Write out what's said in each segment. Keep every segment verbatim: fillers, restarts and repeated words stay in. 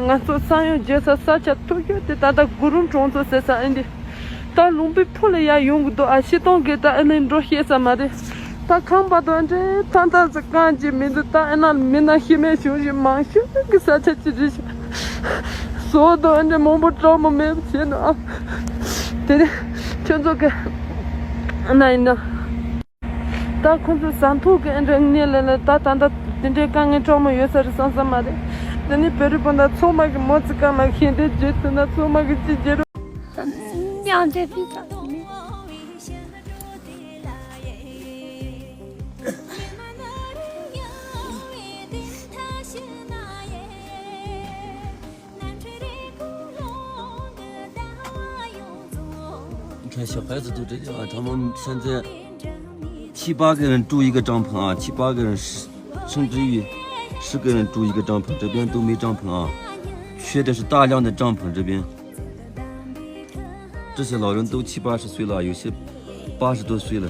ང་ཚོ་ས་ཡོམ་བརྒྱབ་ས་ས་ཆ་མཐོ་ཤོས་དེ་ད་ལྟ་གུ་རུ་གྲོང་ཚོ་ཟེར་ས་ཨེ་འདི། ད་ལུང་པའི་ཕུ་ལ་ཡར་ཡོང་གི་འདུག་ཨ། སྤྱིར་བཏང་གི་ད་ཨེ་ནས་འགྲོ་ཤེས་ས་མ་རེད། ད་ཁང་པ་དང་འདྲེ་ཐང་ཐང་ཟེར་གང་ཅི་མི་འདུག་ད་ཨེ་ན་མི་ན་ཤི་རྨས་བྱུང་ཞིག་མང་ཤོས་ཀྱི་ས་ཆ་ཅི་རེད་ཤག་བཟོ་དང་འདྲེ་མང་པོ་གྲོགས་མོ་མེད་པ་བྱས་ན་ཨ། དེ་ནས་ཁྱོད་ཚོ་གི་ཨ་ན་ཡིན་ན། ད་ཁོ་ཚོ་ཟ་འཐུང་གི་ཨེ་འདྲ་ངེས་ལེ་ལེ་ད་ད་ད་དེ་འདྲའི་དཀའ་ངལ་གྲོགས་མོ་ཡོད་ས་རེད་བསམ་ས་མ་རེད། དེ་ནི་བོད་རིགས་སྤུན་ཟླ་ཚང་མ་གི་མོ་ཙི་ཀ་མ་ཤེས་འདྲེ་བརྗོད་ཐུབ་ན་ཚང་མ་གི་ཅི་བརྗོད་རོགས། མྱང་འདྲེ་ཕི་ས།看小孩子都这样，他们现在七八个人住一个帐篷啊，七八个人十，甚至于十个人住一个帐篷，这边都没帐篷啊，缺的是大量的帐篷。这边这些老人都七八十岁了，有些八十多岁了。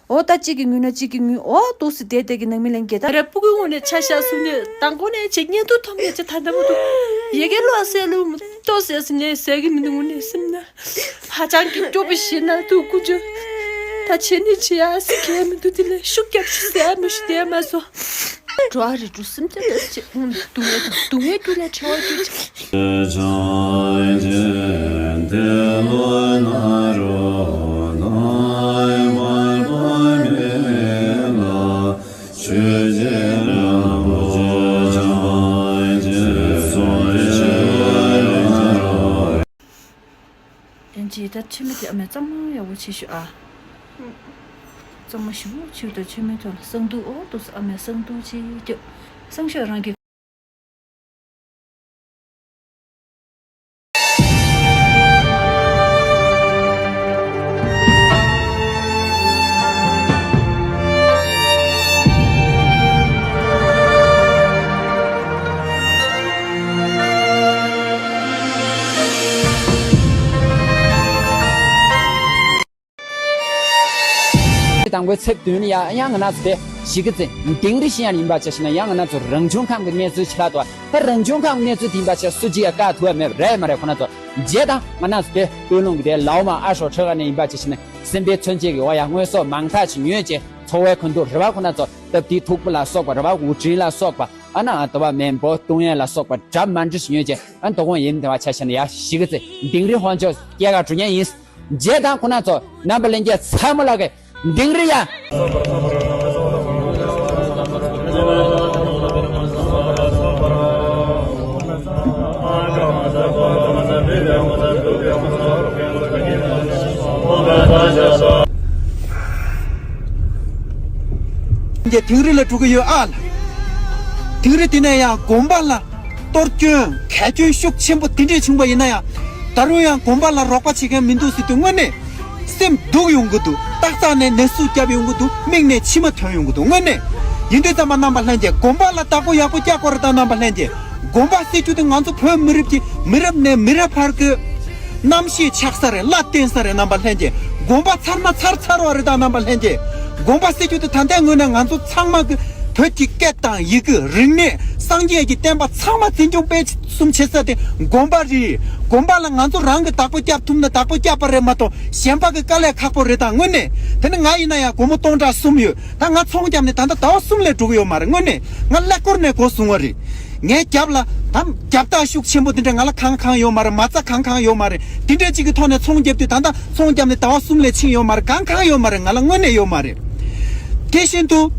འོ་ད་གཅིག་གི་ངུས་ན་གཅིག་གི་ངུས། འོ་འདུག་སེ་བསྡད་བསྡད་ཀྱི་ནང་མི་ལེན་གྱི་ད་རེ་སྤུ་གུའི་ངོས་ནས་ཆ་བཞག་སོང་ནས་དང་པོ་ནས་ཆེ་བརྙན་ཐུང་ཐོག་ནས་ཆེ་ད་ལྟ་མོ་འདུག་ཡ་གི་ལོག་སེ་ལུ་མི་ཏོ་ཟེར་སེ་ནས་ཟེར་གི་མི་འདུག་ངུ་ནས་སེམས་ན། ཧ་ཅང་གི་སྐྱོ་པོ་ཞིག་ན་འདུག་ཀུ་ཅོ། ད་བྱེད་ནི་བྱེད་ཡ་སི་ཁས་མི་འདུག་དེ་ལས་ཤུགས་རྒྱབ་ཤིག་ཟེར་མི་ཤུགས་དེ་མ་སོ། འགྲོ་ཨ་རི་འགྲོ་སེམས་ཅན་ལ་ཅི་སྡུག་བསྔལ་དང་སྡུག་བསྔལ་རྒྱུ་ལས་བྲལ་བ་རྒྱུ་ཅི། ཨེན་ཅི་ད་མཆོད་མེ་དེ་ཨ་མས་གཙང་མ་ཡག་པོ་བྱེད་ཤོག་ཨ། གཙང་མ་ཞིམ་པོ་བྱེད་དང་མཆོད་མེ་ཐོག་ལ་བསང་དུག་འོ་འདུག་སེ་ཨ་མས་བསང་དུག་ཅིག་རྒྱབ། བསང་ཤོག་རང་གི། དང་པོའི་ཚེས་བདུན་ལ་ཡ་ཡང་ང་རང་ཚོ་དེ་གཞིས་ཀ་རྩེ་དིང་རི་བཞིན་ཡང་ཡིན་པ་ཆ་བཞག་ན་ཡང་ང་རང་ཚོ་རང་བྱུང་ཁམས་ཀྱི་གནས་ཚུལ་ཆེ་ལ་དོ། ད་རང་བྱུང་ཁམས་གནས་ཚུལ་དེ་ཡིན་པ་ཆ་སུ་གཅིག་ཡང་བཀག་ཐུབ་པ་མེད་པ་རེད་མ་རེད། ཁོ་ན་ཚོ་རྗེས་དང་ང་རང་ཚོ་དེ་སྟོད་ལུང་གི་དེ་ལའོ་མ་ཨ་ཤོག་ཁྲི་ཁ་ནས་ཡིན་པ་ཆ་བཞག་ན་སེམས་པའི་མཚོན་བྱེད་ཀྱི་འོ་ཡ་དངོས་ཟོག་མང་དག་ཅིག་ཉོས་རྗེས་འཚོ་བའི་ཁོན་ཐུག་རེ་བ་ཁོ་ན་ཚོ་སྟབས་བདེའི་ཐུག་པ་ལ་སོགས་པ་རེ་བ་དབུ་སྐྲུན་ལ་སོགས་པ་ཨ་ན་དོ་བ་མེན་པོ་བཏུང་ཡས་ལ་སོགས་པ་འདྲ་མ་འདྲ་ཞིག་ཉོས་རྗེས་ཨ་དོ་དགོང་ཡིན་དེ་བ་ཆ་བཞག་ན་ཡ་གཞིས་ཀ་རྩེ་དིང་རི་ཧོན་ཅོ་སྐྱེལ་ག་འགྲོ་མཁན་ཡིན། རྗེས་དང་ཁོ་ན་ཚོ་རྣམ་པ་ལྷན་རྒྱས་ཚང་མ་ལ་གི་དིང་རི་ཡ། དིང་རི་ལ་འགྲོ་གི་ཡོད་ཨ་ལ། དིང་རི་དེ་ནས་ཡང་དགོན་པ་ལ། གཏོར་སྐྱོན་གས་སྐྱོན་ཤུགས་ཆེན་པོ་དེ་འདྲས་བྱུང་བ་ཡིན་ན་ཡང་ད་རུང་ཡང་དགོན་པ་ལ་རོགས་པ་བྱེད་མཁན་མི་འདུག་ཟེར་དུས་དངོས་གནས་སེམས་སྡུག་ཡོང་གི་འདུག་སྟག་ཚང་ནས་ནས་སུ་བརྒྱབ་ཡོང་གི་འདུག་མིག་ནས་མཆི་མ་ཐོན་ཡོང་གི་འདུག་དངོས་གནས་ཡིན་དུས་ཙམ་པ་རྣམ་པ་ལྷན་རྒྱས་དགོན་པ་ལ་བདག་པོ་ཡག་པོ་རྒྱག་དགོས་རེད་ད་རྣམ་པ་ལྷན་རྒྱས། དགོན་པ་ཟེར་རྒྱུ་དེ་ང་ཚོ་བོད་མི་རིགས་ཀྱི་མི་རབས་ནས་མི་རབས་བར་གྱི་རྣམ་ཤེས་ཆགས་ས་རེད་ལ་བརྟེན་ས་རེད་རྣམ་པ་ལྷན་རྒྱས། དགོན་པ་ཚར་ན་ཚར་ཚར་བ་རེད་ད་རྣམ་པ་ལྷན་རྒྱས། དགོན་པ་ཟེར་རྒྱུ་དེ་ད་ལྟའི་ངོས་ནས་ང་ཚོ་ཚང་མ་གི་བོད་ཀྱི་སྐད་དང་ཡི་གེ་རིག་གནས་སངས་རྒྱས་ཀྱི་བསྟན་པ་ཚང་མ་འཛིན་སྐྱོང་སྤེལ་གསུམ་བྱེད་ས་དེ་དགོན་པ་རེད། དགོན་པ་ལ་ང་ཚོ་རང་གི་བདག་པོ་བརྒྱབ་ཐུབ་ན་བདག་པོ་བརྒྱབ་པ་རེད་མ་གཏོགས་གཞན་པ་གི་དཀའ་ལས་ཁག་པོ་རེད་ད་དངོས་གནས། དེ་ནི་ང་ཡིན་ན་ཡང་སྒོར་མོ་སྟོང་ཕྲག་གསུམ་ཡོད་ད་ང་ཚོང་བརྒྱབ་ནས་ད་ལྟ་ཟླ་བ་གསུམ་ལས་འགྲོ་གི་ཡོད་མ་རེད་དངོས་གནས། ང་ཀླད་ཀོར་ནས་སྒོ་བཟུང་བ་རེད། ངའི་རྒྱབ་ལ་དམ་རྒྱབ་རྟགས་ཤུགས་ཆེན་པོ་དེ་འདྲ་ང་ལ་གང་གང་ཡོད་མ་རེད། མ་རྩ་གང་གང་ཡོད་མ་རེད། དེ་འདྲ་གཅིག་གི་ཐོག་ནས་ཚོང་བརྒྱབ་དུས་ད་ལྟ་ཚོང་བརྒྱབ་ནས་ཟླ་བ་གསུམ་ལས་ཕྱིན་ཡོད་མ་རེད། གང་གང་ཡོད་མ་རེད། ང་ལ་དངོས་གནས་ཡོད་མ་རེད། དེ་བཞིན་དུ།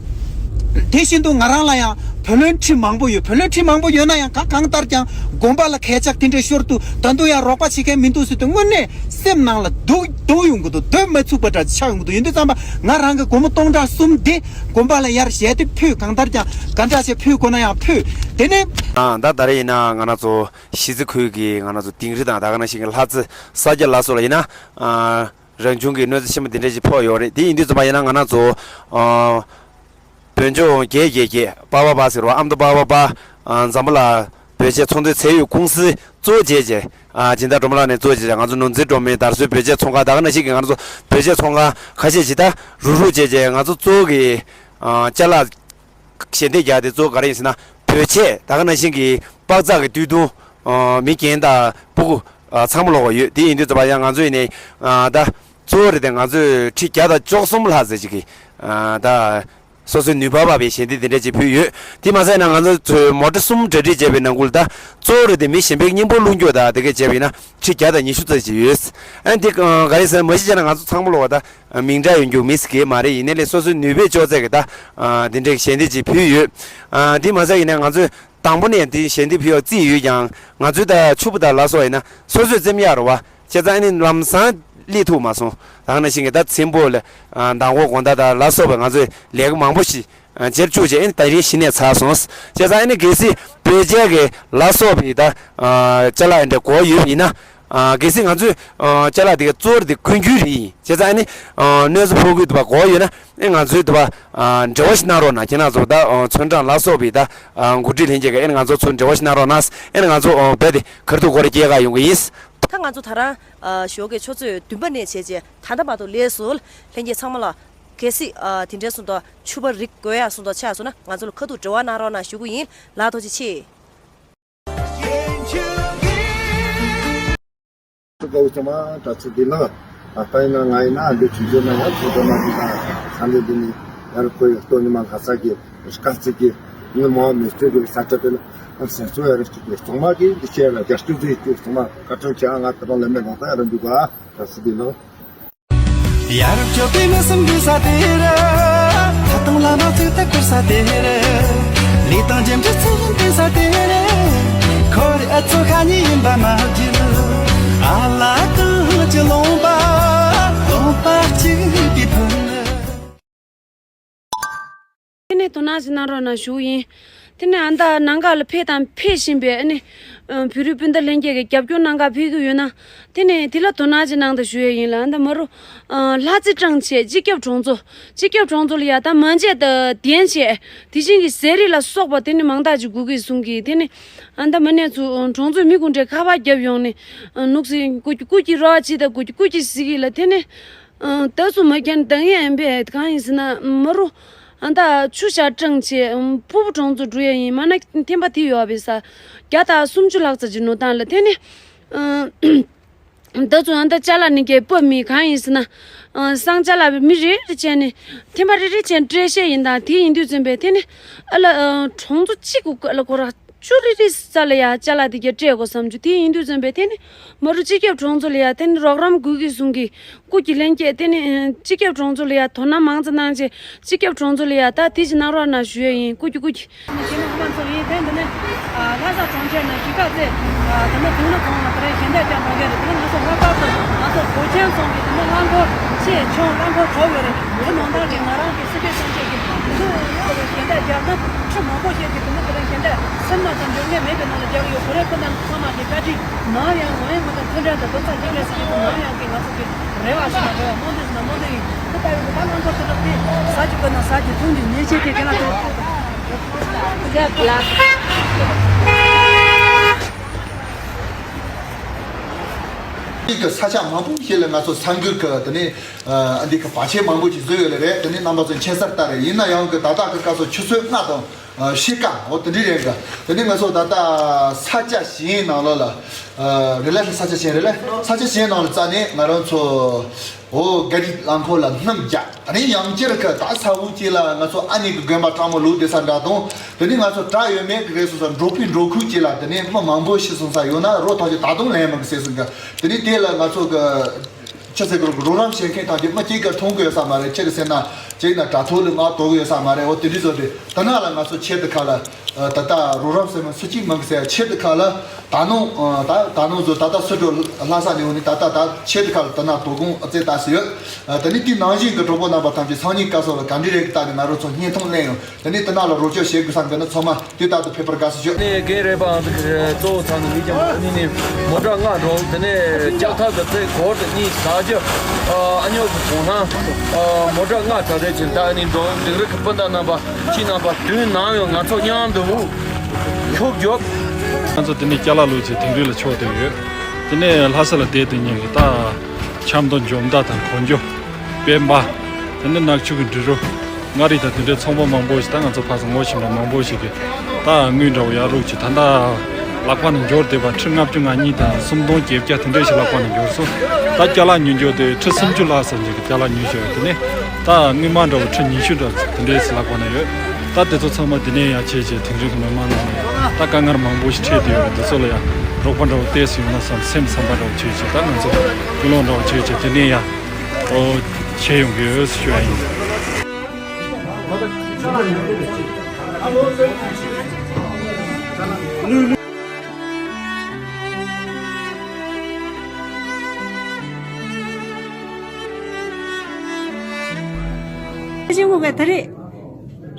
དེ་བཞིན་དུ་ང་རང་ལ་ཡང་བུ་ལོན་ཁྲི་མང་པོ་ཡོད། བུ་ལོན་ཁྲི་མང་པོ་ཡོད་ན་ཡང་གང་གང་ལྟར་ཀྱང་དགོན་པ་ལ་གས་ཆག་དེ་འདྲ་ཤོར་དུས་ད་དུང་ཡང་རོགས་པ་བྱེད་མཁན་མི་འདུག་ཟེར་དུས་དངོས་གནས་སེམས་ནང་ལ་སྡུག་སྡུག་ཡོང་གི་འདུག་སྡོད་མ་ཚུགས་པ་འདྲ་ཆགས་ཡོང་གི་འདུག་ཡིན་དུས་ཙམ་པ་ང་རང་གི་སྒོར་མོ་སྟོང་ཕྲག་གསུམ་དེ། དགོན་པ་ལ་ཡར་བཞེས་ཏེ་ཕུལ། གང་ལྟར་ཀྱང་ག་འདྲ་བྱས་ཕུལ་དགོས་ན་ཡང་ཕུལ། དེ་ནས། ཨ་ད་ད་རེས་ཡིན་ན་ང་རང་ཚོ་གཞིས་རྩེ་ཁུལ་གྱི་ང་རང་ཚོ་དིང་རི་དང་ད་ག་ནང་བཞིན་གྱི་ལྷ་རྩེ་ས་སྐྱ་ལ་སོགས་ལ་ཡིན་ན་ཨ་རང་བྱུང་གི་གནོད་འཚེ་ཆེན་པོ་འདི་འདྲ་ཞིག་ཕོག་ཡོད་རེད། དེ་ཡིན་དུས་ཙམ་པ་ཡིན་ན་ང་རང་ཚོ་ཨ་བོད་ལྗོངས་རྒྱས་རྒྱས་རྒྱས་པ་བ་པ་ཟེར་བ་ཨ་མདོ་པ་བ་པ་ཨ་འཛམ་བུ་ལ། བོད་ཆས་ཚོང་འདུས་ཚད་ཡོད་ཀུང་སི་གཙོ་བོ་བྱས་བྱས། ཨ་སྦྱིན་བདག་སྒྲོལ་མ་ལགས་ནས་གཙོ་བོ་བྱས་བྱས་ང་ཚོ་ནོར་འཛིན་སྒྲོལ་མའི་དར་སྲོལ་བོད་ཆས་ཚོང་ཁང་ད་ག་ནང་བཞིན་གྱི་ང་ཚོ་བོད་ཆས་ཚོང་ཁང་ཁ་ཤས་ཅིག་ད་རུག་རུག་བྱས་བྱས་ང་ཚོ་གཙོ་བོ་གི་ཨ་ཅ་ལག་ཞལ་འདེབས་རྒྱག་དེ་གཙོ་བོ་ག་རེ་ཡིན་ཟེར་ན། བོད་ཆས་ད་ག་ནང་བཞིན་གྱི་པགས་ཚགས་ཀྱི་སྟོད་ཐུང་། ཨ་མི་རྒན་དང་སྤུ་གུ་ཨ་ཚང་མ་ལོག་པ་ཡོད། དེ་ཡིན་དུས་ཙམ་པ་ཡང་ང་ཚོ་ཡིན་ནའི་ཨ་ད་གཙོ་བོ་རེད་དེ། ང་ཚོས་ཁྲི་བརྒྱ་དང་བཅུ་གསུམ་ལྷག་ཙམ་ཅིག་གི་ཨ་ད་སོ་སོའི་ནུས་པ་བབས་པའི་ཞལ་འདེབས་དེ་འདྲ་ཅིག་ཕུལ་ཡོད། དེ་མ་ཟད་ན་ང་ཚོ་ཚོས་མོ་ཊ་གསུམ་གྲ་སྒྲིག་བྱས་པའི་ནང་ཁུལ་ད་གཙོ་བོ་རེད་དེ་མི་གཞན་པའི་སྙིང་པོ་བླུག་རྒྱུ་དང་དེ་གས་བྱས་པ་ཡིན་ན་ཁྲི་བརྒྱ་དང་ཉི་ཤུ་ཙམ་ཅིག་ཡོད། ཨ་ནི་དེ་ག་རེ་ཟེར་ན་མ་གཞི་བྱས་ན་ང་ཚོ་ཚང་མ་ལོག་པ་ད་མིང་གྲགས་ཡོད་རྒྱུ་མི་ཟེར་གི་མ་རེད། ཡིན་ནའི་ལས་སོ་སོའི་ནུས་པས་ཅོག་ཙེ་གི་ད་ཨ་དེ་འདྲའི་ཞལ་འདེབས་ཅིག་ཕུལ་ཡོད། ཨ་དེ་མ་ཟད་ཡིན་ནའི་ང་ཚོས་དང་པོ་ནས་དེ་ཞལ་འདེབས་ཕུལ་བ་རྩིས་ཡོད་ཀྱང་། ང་ཚོའི་ད་ཕྱུ་པ་དང་ལ་སོགས་ཡིན་ན་སོ་སོས་བཙེམ་ཡག་རེད་བ། བྱས་ཙང་ཨ་ནི་ལམ་སང་སླེབས་ཐུབ་མ་སོང་། ད་ག་ནང་བཞིན་གྱི་ད་ཚེམ་པོ་ལ་ཨ་མདང་དགོང་དགོང་དག་དང་ལ་སོགས་པའི་ང་ཚོས་ལས་ཀ་མང་པོ་ཞིག་ཨ་བྱེད་བཅུག་བྱས། ཨ་ནི་དེ་རིང་གཞི་ནས་ཚར་སོང་། བྱས་ཙང་ཨ་ནི་གལ་སྲིད་བོད་ཆས་ཀྱི་ལ་སོགས་པའི་ད་ཨ་ཅ་ལག་འདྲ་དགོས་ཡོད་པ་ཡིན་ན། ཨ་གལ་སྲིད་ང་ཚོའི་ཨ་ཅ་ལག་དེ་ག་གཙོ་བོ་དེ་གོན་རྒྱུ་རེད་ཡིན། བྱས་ཙང་ཨ་ནི་ཨ་གནོད་འཚེ་ཕོག་གི་འདུག་པ་དགོས་ཡོད་ན། ཨ་ང་ཚོའི་འདུག་པ་ཨ་འབྲེལ་བ་ཞིག་གནང་རོགས་གནང་། ཁྱེད་རང་ཚོ་ད་ཨ་ཚོན་གྲངས་ལ་སོགས་པའི་ད་ཨ་འགོ་ཁྲིད་ལྷན་རྒྱས་ཀྱིས་ཨ་ནི་ང་ཚོ་ཚོ་འབྲེལ་བ་ཞིག་གནང་རོགས་གནང་། ཨ་ནི་ང་ཚོ་ཨ་རྦད་དེ་ག་རེ་འདུག་སྐོར་ར་སྐྱེལ་ག་ཡོང་གི་ཡིན། ད་ང་ཚོ་ད་རང་ཨ་ཞོགས་ཀའི་ཆུ་ཚོད་བདུན་པ་ནས་བྱས་རྗེས་ད་ལྟ་བར་དུ་ལས་སུ་ལྷན་རྒྱས་ཚང་མ་ལ་གལ་སྲིད་ཨ་དེ་འདྲའི་སོང་དུ་ཕྱུ་པ་རིགས་དགོས་ཡ་སོང་དུ་ཆགས་སོང་ན་ང་ཚོ་ལ་ཁ་ཐུག་འབྲེལ་བ་གནང་རོགས་གནང་ཞུ་གི་ཡིན། ལགས་ཐུགས་རྗེ་ཆེ། དགའ་བོ་ཚང་མ་དྲ་ཚིགས་འདི་ནང་ད་ལྟ་ཡིན་ན་ང་ཡིན་ན་འདི་ཆུང་ཆུང་ན་ཡང་ཆུང་ཆུང་ན་འདི་ན་ས་འདི་འདི་ནི་ཡར་ཁོའི་སྟོད་ཉི་མ་ལྷ་ས་གི་དཀར་རྩི་གི་ནི་མོ་མི་སྟོད་གི་ས་ཆ་དེ་ལ་སེམས་གསོ་ཡ་རེ་སྐྱིད་པའི་ཚང་མ་གི་འདི་བཤད་ལ་རྒྱ་སྐྱིད་ཚོའི་སྐྱིད་ཚང་མ་བཀའ་དྲིན་ཆེ། ང་ད་རང་ལས་མེད་ལོག་ད་ཡ་རང་འདུག་ག་དྲ་ཚིགས་འདི་ནང་། ཡ་རབས་སྐྱོ་པའི་ངོ་སུམ་འདུས་ས་དེ་རེད། ད་དུང་བླ་མ་ཚིག་ཐག་བཀོད་ས་དེ་རེད། ལས་དང་རྒྱུ་འབྲས་ཚུལ་བཞིན་བསྟན་ས་དེ་རེད། ཁོ་རེ་ཨ་ཚོ་ཁ་ཉིན་ཡིན་པ་མ་བརྗེད། ཨ་ལ་གང་ཅི་ལོང་པ་ལོང་པ་གཅིག་གི་ཕུན། དེ་ནས་དོ་སྣང་ཞིག་གནང་རོགས་གནང་ཞུ་ཡིན། དེ་ནས་ཨ་མདའ་ནང་ག་ལ་ཕེབས་དང་ཕེབས་བཞིན་པའི་ཨ་ནི་ཨ་བོད་རིགས་སྤུན་ཟླ་ལྷན་རྒྱས་ཀྱི་རྒྱབ་སྐྱོར་གནང་ག་ཕེབས་ཀྱི་ཡོད་ན། དེ་ནས་དེ་ལ་དོ་སྣང་ཅིག་གནང་དང་ཞུ་ཡས་ཡིན་ལ། ཨ་མདའ་མ་རུ་ཨ་ལྷ་རྩེ་ཀྲང་བྱས་སྤྱི་ཁྱབ་གྲོང་ཚོ། སྤྱི་ཁྱབ་གྲོང་ཚོ་ལ་ཡ་ད་མ་འཇལ་དང་དན་བྱས་དེ་བཞིན་གྱི་ཟས་རིགས་ལ་སོགས་པ་དེ་ནི་མང་དག་ཅིག་དགོས་ཀྱི་གསུང་གི། དེ་ནི་ཨ་མདའ་མ་ནས་ཚུ་གྲོང་ཚོའི་མི་ཀུན་གྲས་ཁ་པར་བརྒྱབ་ཡོང་ནས་ཨ་ནུག་སི་ཀུ་ཀུ་ཀྱི་རོ་བ་ཅི་དང་ཀུ་ཀུ་ཀྱི་ཟི་གི་ལ་དེ་ནི། ཨ་ད་སུ་མ་ཁྱེར་འདང་ཡ་ཨེམ་པས་གང་ཡིན་ཟེར་ན་མ་རུ་ཨ་ད་ཆུ་ཤ་སྤྲང་བྱས་ཕུ་བོ་གྲོང་ཚོ་འགྲོ་ཡ་ཡིན། མ་ན་ཐེམ་པ་དེ་ཡོད་པས་ས་བརྒྱ་དང་སུམ་ཅུ་ལྷག་ཙམ་ཅིག་ནོར་སྟངས་ལ་དེ་ནི་ཨ་ད་ཚོ་ཨ་ད་ཅ་ལག་ནི་གས་པ་མི་གང་ཡིན་ཟེར་ན་ཨ་སང་ཅ་ལག་མི་རེ་རེ་བྱས་ནས་ཐེམ་པ་རེ་རེ་བྱས་སྤྲད་བཤད་ཡིན་དང་དེ་ཡིན་དུས་ཙམ་པས་དེ་ནི་ཨ་ལ་ཨ་གྲོང་ཚོ་གཅིག་གུ་ཨ་ལ་ཁོ་ར། ཅུ་རི་རི་ས་ལ་ཡ་ཅ་ལག་དེ་གྱ་སྤྲད་དགོས་བསམ་རྒྱུ་དེ་ཡིན་དུས་ཙམ་པས་དེ་ནི་མ་རུ་སྤྱི་ཁྱབ་གྲོང་ཚོ་ལ་ཡ་དེ་ནི་རོགས་རམ་དགོས་ཀྱི་གསུང་གི་སྐུ་གྱི་ལྷན་རྒྱས་དེ་ནི་སྤྱི་ཁྱབ་གྲོང་ཚོ་ལ་ཡ་དོ་སྣང་མང་ཙམ་གནང་བྱས་སྤྱི་ཁྱབ་གྲོང་ཚོ་ལ་ཡ་ད་དེ་ཅི་གནང་རོགས་གནང་ཞུ་ཡ་ཡིན། སྐུ་གྱི་སྐུ་གྱི། ཞེ་ན་ཧ་མ་ཚོ་ཡིན་དེ་འདི་ནི་ལྷ་ས་གྲོང་ཁྱེར་ནང་གཞིས་ཀ་རྩེ་དེ་ནི་དུང་ནི་གོང་ལ་དེ་རིང་ཞལ་འདེབས་ཀྱང་གནང་གི་རེད། དེ་ནི་ང་ཚོ་ལྷག་པར་དུ་ང་ཚོ་བོད་ཆེན་ཚང་གི་དེ་ནི་རླངས་འཁོར་ཆེ་ཆུང་རླངས་འཁོར་གྲོལ་ཡོད་རེད། དེ་མང་དག་གི་ང་རང་གི་སྲིད་པའི་སེམས་ཅན་གྱི་འདི་ཞལ་འདེབས་རྒྱག་ན་ཁྲི་མང་པོ་ཞིག་གིས་དེ་ནི་དེ་རིང་ཞལ་འདེབས་སེམས་ནང་དང་འཇོན་ངེས་མེད་པའི་ནང་ལ་རྒྱག་ཡོད། ཁོ་རེ་ཁོ་རྣམས་ཚང་མ་གི་བཀའ་དྲིན་ནང་ཡང་ང་ཡང་ང་དང་མཐུན་སྒྲིལ་དང་བུ་ཚ་གཅིག་རེད་ཟེར་གྱི་འདུག་ནང་ཡང་གི་ང་ཚོ་གི་རེ་བ་ཞིག་ལ་རེ་བ་མང་དུ་ཞིག་ལ་མང་དུ་ཡིན། དེ་ལྟ་བུའི་གི་ད་ལྷག་འཁོར་དེ་འདྲ་དེ་ཟ་རྒྱུ་དགོས་ན་ཟ་རྒྱུ་འཐུང་རྒྱུ་ཉེས་ཆད་དེ་དེ་ལ་དེ། གི་ས་ཆ་མང་པོ་ཞིག་ལ་ང་ཚོ་ས་འགུལ་གི་དེ་ནས་ཨ་འདི་གི་བར་ཆད་མང་པོ་ཞིག་བཟོས་ཡོད་ལེ་རེད། དེ་ནས་རྣམ་པ་ཚོ་མཁྱེན་གསལ་ལྟར་རེད། ཡིན་ན་ཡང་གི་ད་ལྟ་གི་སྐབས་སུ་ཆུ་ཚོད་ལྔ་དང་ཕྱེད་ཀ་འོ་དེ་འདྲ་རེད་གི། དེ་ནས་ང་ཚོ་ད་ལྟ་ས་ཆ་གཞན་ནང་ལོགས་ལ་རེད་ལ། ས་ཆ་གཞན་རེད་ལ། ས་ཆ་གཞན་ནང་ལ་རྩ་ནས་ང་རང་ཚོ་འོ་ག་རི་རླངས་འཁོར་ལ་སྣུམ་རྒྱག་ད་ནི་ཡང་བསྐྱར་གི་ད་ས་འུ་ཅིག་ལ་ང་ཚོ་ཨ་ནི་གི་དགོན་པ་གྲང་མོ་ལུག་བསྡད་ས་འདྲ་དང་། དེ་ནི་ང་ཚོ་དྲག་ཡོད་མེད་གི་རེད་སོང་ཙང་འབྲོག་པའི་འབྲོག་ཁུལ་ཅིག་ལ་དེ་ནི་མི་མང་པོ་ཤི་སོང་ས་ཡོད་ན་རོ་ཐག་ཆོད་ད་དུང་ལེན་མི་གི་ཟེར་སོང་གི། དེ་ནི་དེ་ལ་ང་ཚོ་གི་ཅི་ཟེར་གི་རོགས་རོགས་རམ་བྱེད་མཁན་ཐམས་ཅད་མི་གཅིག་གི་མཐོང་གི་ཡོད་ས་མ་རེད། ཅི་རེད་ཟེར་ན་ཅིག་ན་དྲ་ཐོག་ལ་མར་འགྲོ་གི་ཡོད་ས་མ་རེད། འོ་དེ་འདྲ་བཟོ་དེ་དེ་ན་ལ་ང་ཚོ་ཆེད་དུ་ཁ་ལ་ད་ལྟ་རོགས་རམ་ཟེར་མི་སུ་གཅིག་མི་གི་ཟེར། ཆེད་དུ་ཁ་ལ་ད་ནང་ད་ད་ནང་བཟོ་ད་ལྟ་སུ་འགྲོ་ལྷ་ས་ནས་འོ་ནི་ད་ལྟ་ད་ཆེད་དུ་ཁ་ལ་དེ་ན་དོ་དགོང་ཨ་ཙེ་ད་སི་ཡོད། དེ་ནི་དེ་ནང་བཞིན་གྱི་གྲོགས་པོ་རྣམ་པ་ཐམས་ཅད་སང་ཉིན་སྐབས་སུ་ལ་ག་འདྲ་རེད་ཀྱི་ལྟ་ནས་ང་རང་ཚོ་བརྙན་ཐུང་ལེན་ཡོང་། དེ་ནས་དེ་ན་ལ་རོགས་སྐྱོར་བྱེད་དགོས་བསམ་གི་ན་ཚང་མ་དེ་ལྟར་དུ་ཕེབས་པར་དགའ་བསུ་ཞུ། ནས་རྒན་རེད་པའང་དེ་གི་གཙོ་བོ་ཚང་ནས་མི་ཀྱང་ཨ་ནི་ནས་མོ་ཊ་ལྔ་འགྲོ། དེ་ནས་ལྕགས་ཐག་གི་རྩེ་སྒོར་དུ་གཉིས་ཟ་རྒྱུ་ཨ་ཉོག་གི་གོང་ལྷང་མོ་ཊ་ལྔ་གྲ་སྒྲིག་བྱས། ད་ཨ་ནི་འགྲོ་འདིང་རིགས་ཀྱི་སྤུན་ཟླ་རྣམ་པ་ཁྱེད་རྣམ་པ་དུས་ནམ་ཡང་ང་ཚོ་མཉམ་དུ་འུ་ཁྱུག་རྒྱོབ། ང་ཚོ་དེ་ནས་ཅ་ལག་བླུགས་བྱས་དིང་རི་ལ་ཕྱོགས་བསྡད་ཡོད། དེ་ནས་ལྷ་ས་ལ་བསྡད་དུས་ཉིན་གྱི་ད་ཆབ་མདོ་འཇོ་མདའ་དང་གོ་འཇོ། སྤེན་པ། དེ་ནས་ནག་ཆུ་གི་འབྲི་རུ། མངའ་རིས་དང་དེ་འདྲའི་ཚོང་པ་མང་པོ་ཞིག་ད་ང་ཚོ་ཕར་ཚུར་ངོ་ཤེས་པ་མང་པོ་ཞིག་གིས་ད་དངུལ་འདྲ་བོ་ཡར་བླུགས་བྱས་ད་ལྟ་ལག་པ་ནས་འབྱོར་བསྡད་པ་ཁྲི་ལྔ་བཅུ་ང་གཉིས་དང་སུམ་སྟོང་བརྒྱད་བརྒྱ་དེ་འདྲ་ཞིག་ལག་པ་ནས་འབྱོར་སོང་། ད་ཅ་ལག་ཉོ་རྒྱུ་དེ་ཁྲི་སུམ་ཅུ་ལྷག་ཙམ་ཞིག་གི་ཅ་ལག་ཉོས་བྱས་ཡོད། དེ་ནས་ད་དངུལ་སྨར་འདྲ་བོ་ཁྲི་ཉི་ཤུ་འདྲ་དེ་འདྲའི་ཞིག་ལག་པ་ནས་ཡོད། ད་དེ་ཚོ་ཚང་མ་དེ་ནས་ཡར་བྱས་བྱས་དིང་རི་གི་མི་མང་ནང་ནས་ད་དཀའ་ངལ་མང་པོ་ཞིག་འཕྲད་བསྡད་ཡོད་རེད། དེ་ཚོ་ལ་ཡང་རོགས་པ་འདྲ་བོ་ཏོག་ཙམ་ཡོང་ན་བསམ་སེམས་བསམ་པ་འདྲ་བོ་བྱས་བྱས་ད་ང་ཚོ་ཀུན་སློང་འདྲ་བོ་བྱས་བྱས་དེ་ནས་ཡང་ཨོ་བྱས་ཡོང་གི་ཡོད་ཟེར་ཞུ་ཡ་ཡིན། ཤེས་དགོས་གི་ད་རེད།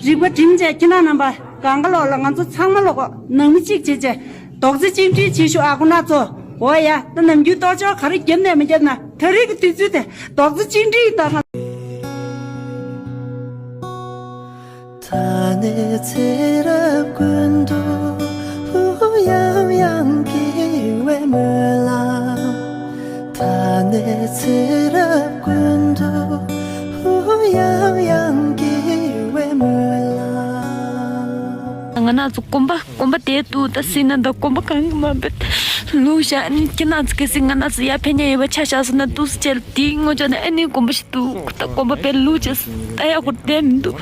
རིག་པ་སྒྲིམ་བྱས་ཁྱེད་རང་རྣམ་པ་གང་ག་ལོག་ལ་ང་ཚོ་ཚང་མ་ལོག་གོ་ནང་མི་གཅིག་བྱེད་བྱས་རྡོག་རྩ་གཅིག་སྒྲིལ་བྱེད་ཤོག་ཨ་ཁུ་ནག་ཚོ། འོ་ཡ་ད་ནམ་རྒྱུན་ལྟོ་ཅོག་ག་རེ་བརྒྱབ་ནས་མི་བརྒྱབ་ན་ད་རེས་ཀྱི་དུས་ཚོད་དེ་རྡོག་རྩ་གཅིག་སྒྲིལ་ཡིན་ད། ད་ནས་ཚེ་རབས་ཀུན་ཏུ་ཡང་ཡང་དགེ་བའི་སྨོན་ལམ། ད་ནས་ཚེ་རབས་ཀུན་ཏུ་ཡང་ཡང་དགེ་བའི་སྨོན་ལམ། ང་ན་ཚོ་གོམ་པ་གོམ་པ་དེ་ཏུ་ད་སྲིད་ན་ད་གོམ་པ་གང་གི་མ་འབད་ལུག་ཤ་ཨ་ནི་ཁྱེད་ན་ཚོ་གལ་སྲིད་ང་ན་ཚོ་ཡ་ཕན་ཉེ་ཡོད་པ་ཆ་བཞག་སོང་ན་ཏུ་སུ་ཅེར་དེའི་ངོ་ཅོག་ན་ཨ་ནི་གོམ་པ་ཞིག་ཏུ་ད་གོམ་པ་པའི་ལུག་ཅེ་ད་ཡག་པོ་བསྡད་མི་འདུག་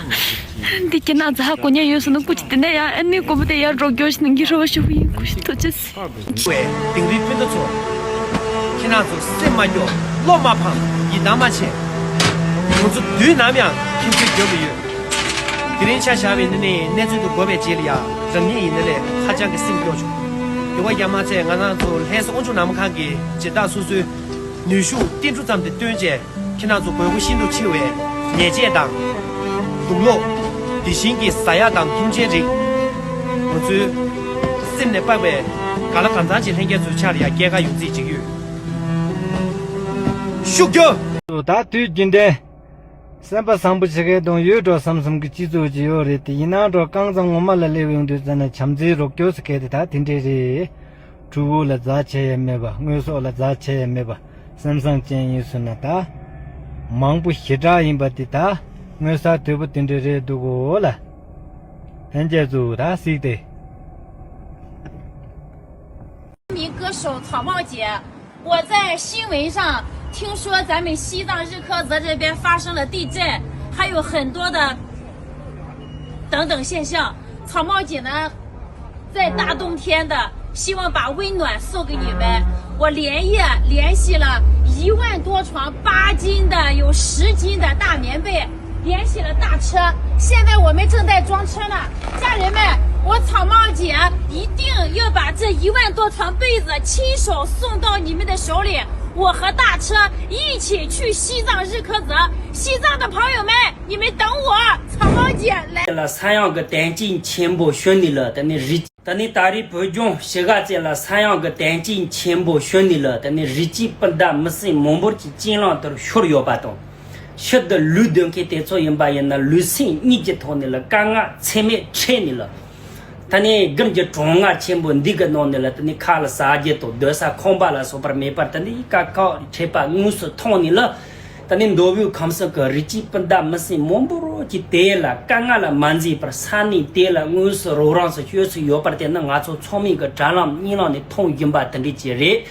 འདི་ཁྱེད་ན་ཚོ་ཧ་གོ་ཉེ་ཡོད་སོང་ན་སྐུ་ཅི་དེ་ནས་ཡ་ཨ་ནི་གོམ་པ་དེ་ཡར་རོགས་སྐྱོར་ཞིག་ནང་གི་རོགས་ཞུ་གི་ཡིན། སྐུ་ཞིག་ཏུ་ཅེ་སི། བའི་དིང་རི་སྤུན་ཟླ་ཚོ། ཁྱེད་རང་ཚོ་སེམས་མ་སྐྱོ། བློ་མ་ཕམ། ཡིད་ཐང་མ་ཆད། ང་ཚོ་དུས་ནམ་ཡང་ཁྱེད་ཚོའི་མགྲོན་དུ་ཡོད། དེ་རིང་ཆ་བཞག་པའི་ནི་ནི་གནས་ཚུལ་དུ་གོ་བའི་རྗེས་ལ་ཡང་རང་ཉིད་ཡིན་ན་ལས་ཧ་ཅང་གི་སེམས་སྐྱོ་བྱུང་། དེ་བ་ཡ་མ་ཚད་ང་རང་ཚོ་ལྷ་ས་དབུ་འབྱུང་ནང་མི་ཁང་གི་སྦྱིན་བདག་སོ་སོའི་ནུས་ཤུགས་ཏིལ་འབྲུ་ཙམ་དེ་བཏོན་རྗེས། ཁྱེད་རང་ཚོ་དགོས་མཁོ་ཤིན་ཏུ་ཆེ་བའི་ཉལ་ཆས་དང་། དུག་ལོག་དེ་བཞིན་གྱི་ཟ་ཡག་དང་འཐུང་ཆའི་རིགས། ང་ཚོའི་སེམས་ནས་དཔག་པའི་ག་ལ་གང་འཚམ་ཅིག་ལྷན་རྒྱས་ཚོའི་ཕྱག་ལ་ཡ་སྐྱེལ་ག་ཡོང་རྩིས་བྱེད་ཀྱི་ཡོད། ཤུགས་རྒྱོབ། ད་དུས་རྒྱུན་ལྡན། སེམས་པ་བཟང་པོ་བྱེད་མཁན་དང་ཡོད་འགྲོ་བསམ་བསམ་གྱི་སྤྱི་ཚོགས་ཅིག་ཡོད་རེད་དེ། ཡིན་ནའང་འགྲོ་རྐང་ཚང་ངོ་མ་ལ་སླེབས་ཡོང་དུས་ཙམ་ན་བྱམས་བརྩེའི་རོགས་སྐྱོར་ཟེར་མཁན་དེ་ད་དེ་འདྲས་རེད། ཕྲུ་གུ་ལ་ཛ་ཆེ་ཡ་མེད་པ། དངོས་ཟོག་ལ་ཛ་ཆེ་ཡ་མེད་པ། སེམས་བཟང་ཅན་ཡིན་སོང་ན་ད་མང་པོ་ཞེ་དྲག་ཡིན་པ་དེ་ད་དངོས་ས་དོད་པོ་དེ་འདྲ་རེད་འདུག་གོ་ལ། ལྷན་རྒྱས་ཚོ་ད་གཟིགས་ཏེ། 民歌手草帽姐，我在新闻上听说咱们西藏日喀则这边发生了地震，还有很多的等等现象。草帽姐呢，在大冬天的，希望把温暖送给你们。我连夜联系了一万多床八斤的、有十斤的大棉被，联系了大车。现在我们正在装车呢。家人们，我草帽姐一定要把这一万多床被子亲手送到你们的手里。我和大车一起去西藏日喀则。西藏的朋友们，你们等我，草帽姐来。 ལ་ས་ཡོམ་གྱི་དོན་རྐྱེན་ཆེན་པོ་བྱུང་ནི་ལ་ད་ནི་རི། ད་ནི་ད་རེས་བོད་ལྗོངས་ཕྱི་དགའ་རྩེ་ལ་ས་ཡོམ་གྱི་དོན་རྐྱེན་ཆེན་པོ་བྱུང་ནི་ལ་ད་ནི་རི་སྐྱེས་སྤུན་ཟླ་མི་སེར་མང་པོ་ཅིག་རྐྱེན་ལམ་དུ་ཤོར་ཡོད་པ་དང་། ཤུལ་དུ་ལུད་སྡོད་མཁན་དེ་ཚོ་ཡིན་པ་ཡིན་ན་ལུས་སེམས་གཉིས་ཀྱི་ཐོག་ནས་ལ་དཀའ་ངལ་ཚད་མེད་འཕྲད་ནི་ལ། ད་ནི་སྒེར་གྱི་གྲང་ངར་ཆེན་པོ་འདི་གི་ནང་ནས་ལ་ད་ནི་ཁ་ལ་ཟ་རྒྱུ་དང་སྡོད་ས་ཁང་པ་ལ་སོགས་པར་མེད་པར་ད་ནི་དཀའ་ཁག་འཕྲད་པ་དངོས་སུ་མཐོང་ནི་ལ། ད་ནི་མདོ་དབུས་ཁམས་གསུམ་གྱི་རི་སྐྱེས་སྤུན་ཟླ་མི་སེར་མང་པོ་རོ་གཅིག་དེ་ལ་དཀའ་ངལ་ལ་མ་འཛེམས་པར་ས་གནས་དེ་ལ་དངོས་སུ་རོགས་རམ་སོགས་སྤྱོད་ཚུལ་ཡོད་པར་བརྟེན་ན་ང་ཚོ་ཚང་མས་ཀྱི་དྲ་ལམ་གཉིས་ལམ་ནས་མཐོང་བཞིན་པ་དེ་འདྲ་ཅིག་རེད།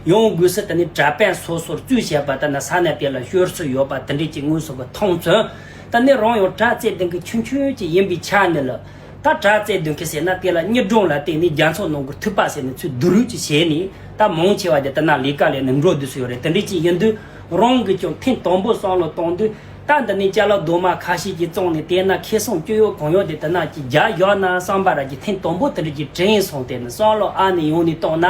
ཡང་སྒོས་སུ་ད་ནི་དྲ་དཔོན་སོ་སོར་བཙུགས་བྱས་པ་ལྟར་ན་ས་གནས་དེ་ལ་སྤྱོད་ཚུལ་ཡོད་པ་དེ་འདྲ་ཅིག་དངོས་སུ་གི་མཐོང་ཚུལ། ད་ནི་རང་ཡང་དྲ་རྩ་དོན་གྱི་ཁྱོན་ཆོད་ཅིག་ཡིན་པའི་ཆ་ནས་ལ། ད་དྲ་རྩ་དོན་གྱི་ཟེར་ན་དེ་ལ་གཉིས་སྒྲུང་ལ་བརྟེན་ནས་རྒྱལ་ཚོགས་ནང་གི་ཐོས་པ་ཟེར་ནས་ཚུར་བསྡུ་རུབ་ཅིག་བྱས་ནས་ད་མང་ཆེ་བ་དེ་ད་ན་ལས་ཀ་ལས་ནས་འགྲོ་བསྡད་སྲོལ་ཡོད་རེད། དེ་འདྲ་ཅིག་ཡིན་དུས་རང་གིས་ཀྱང་ཐེངས་དང་པོ་བསམ་བློ་གཏོང་དུས་ད་འདི་ནས་ཅ་ལག་རྡོག་མ་ཁ་ཤས་ཅིག་བཙོངས་ནས་དེ་ན་ཁེ་བཟང་སྤྱོད་ཡོད་གང་ཡོད་དེ་ད་ན་ཅིག་རྒྱག་ཡོད་ན་བསམ་པ་ར་ཅིག་ཐེངས་དང་པོ་དེ་འདྲ་ཅིག་དྲན་སོང་། དེ་ནས་བསམ་བློ་ཨ་ནི་ཡོང་ནས་གཏོང་ན།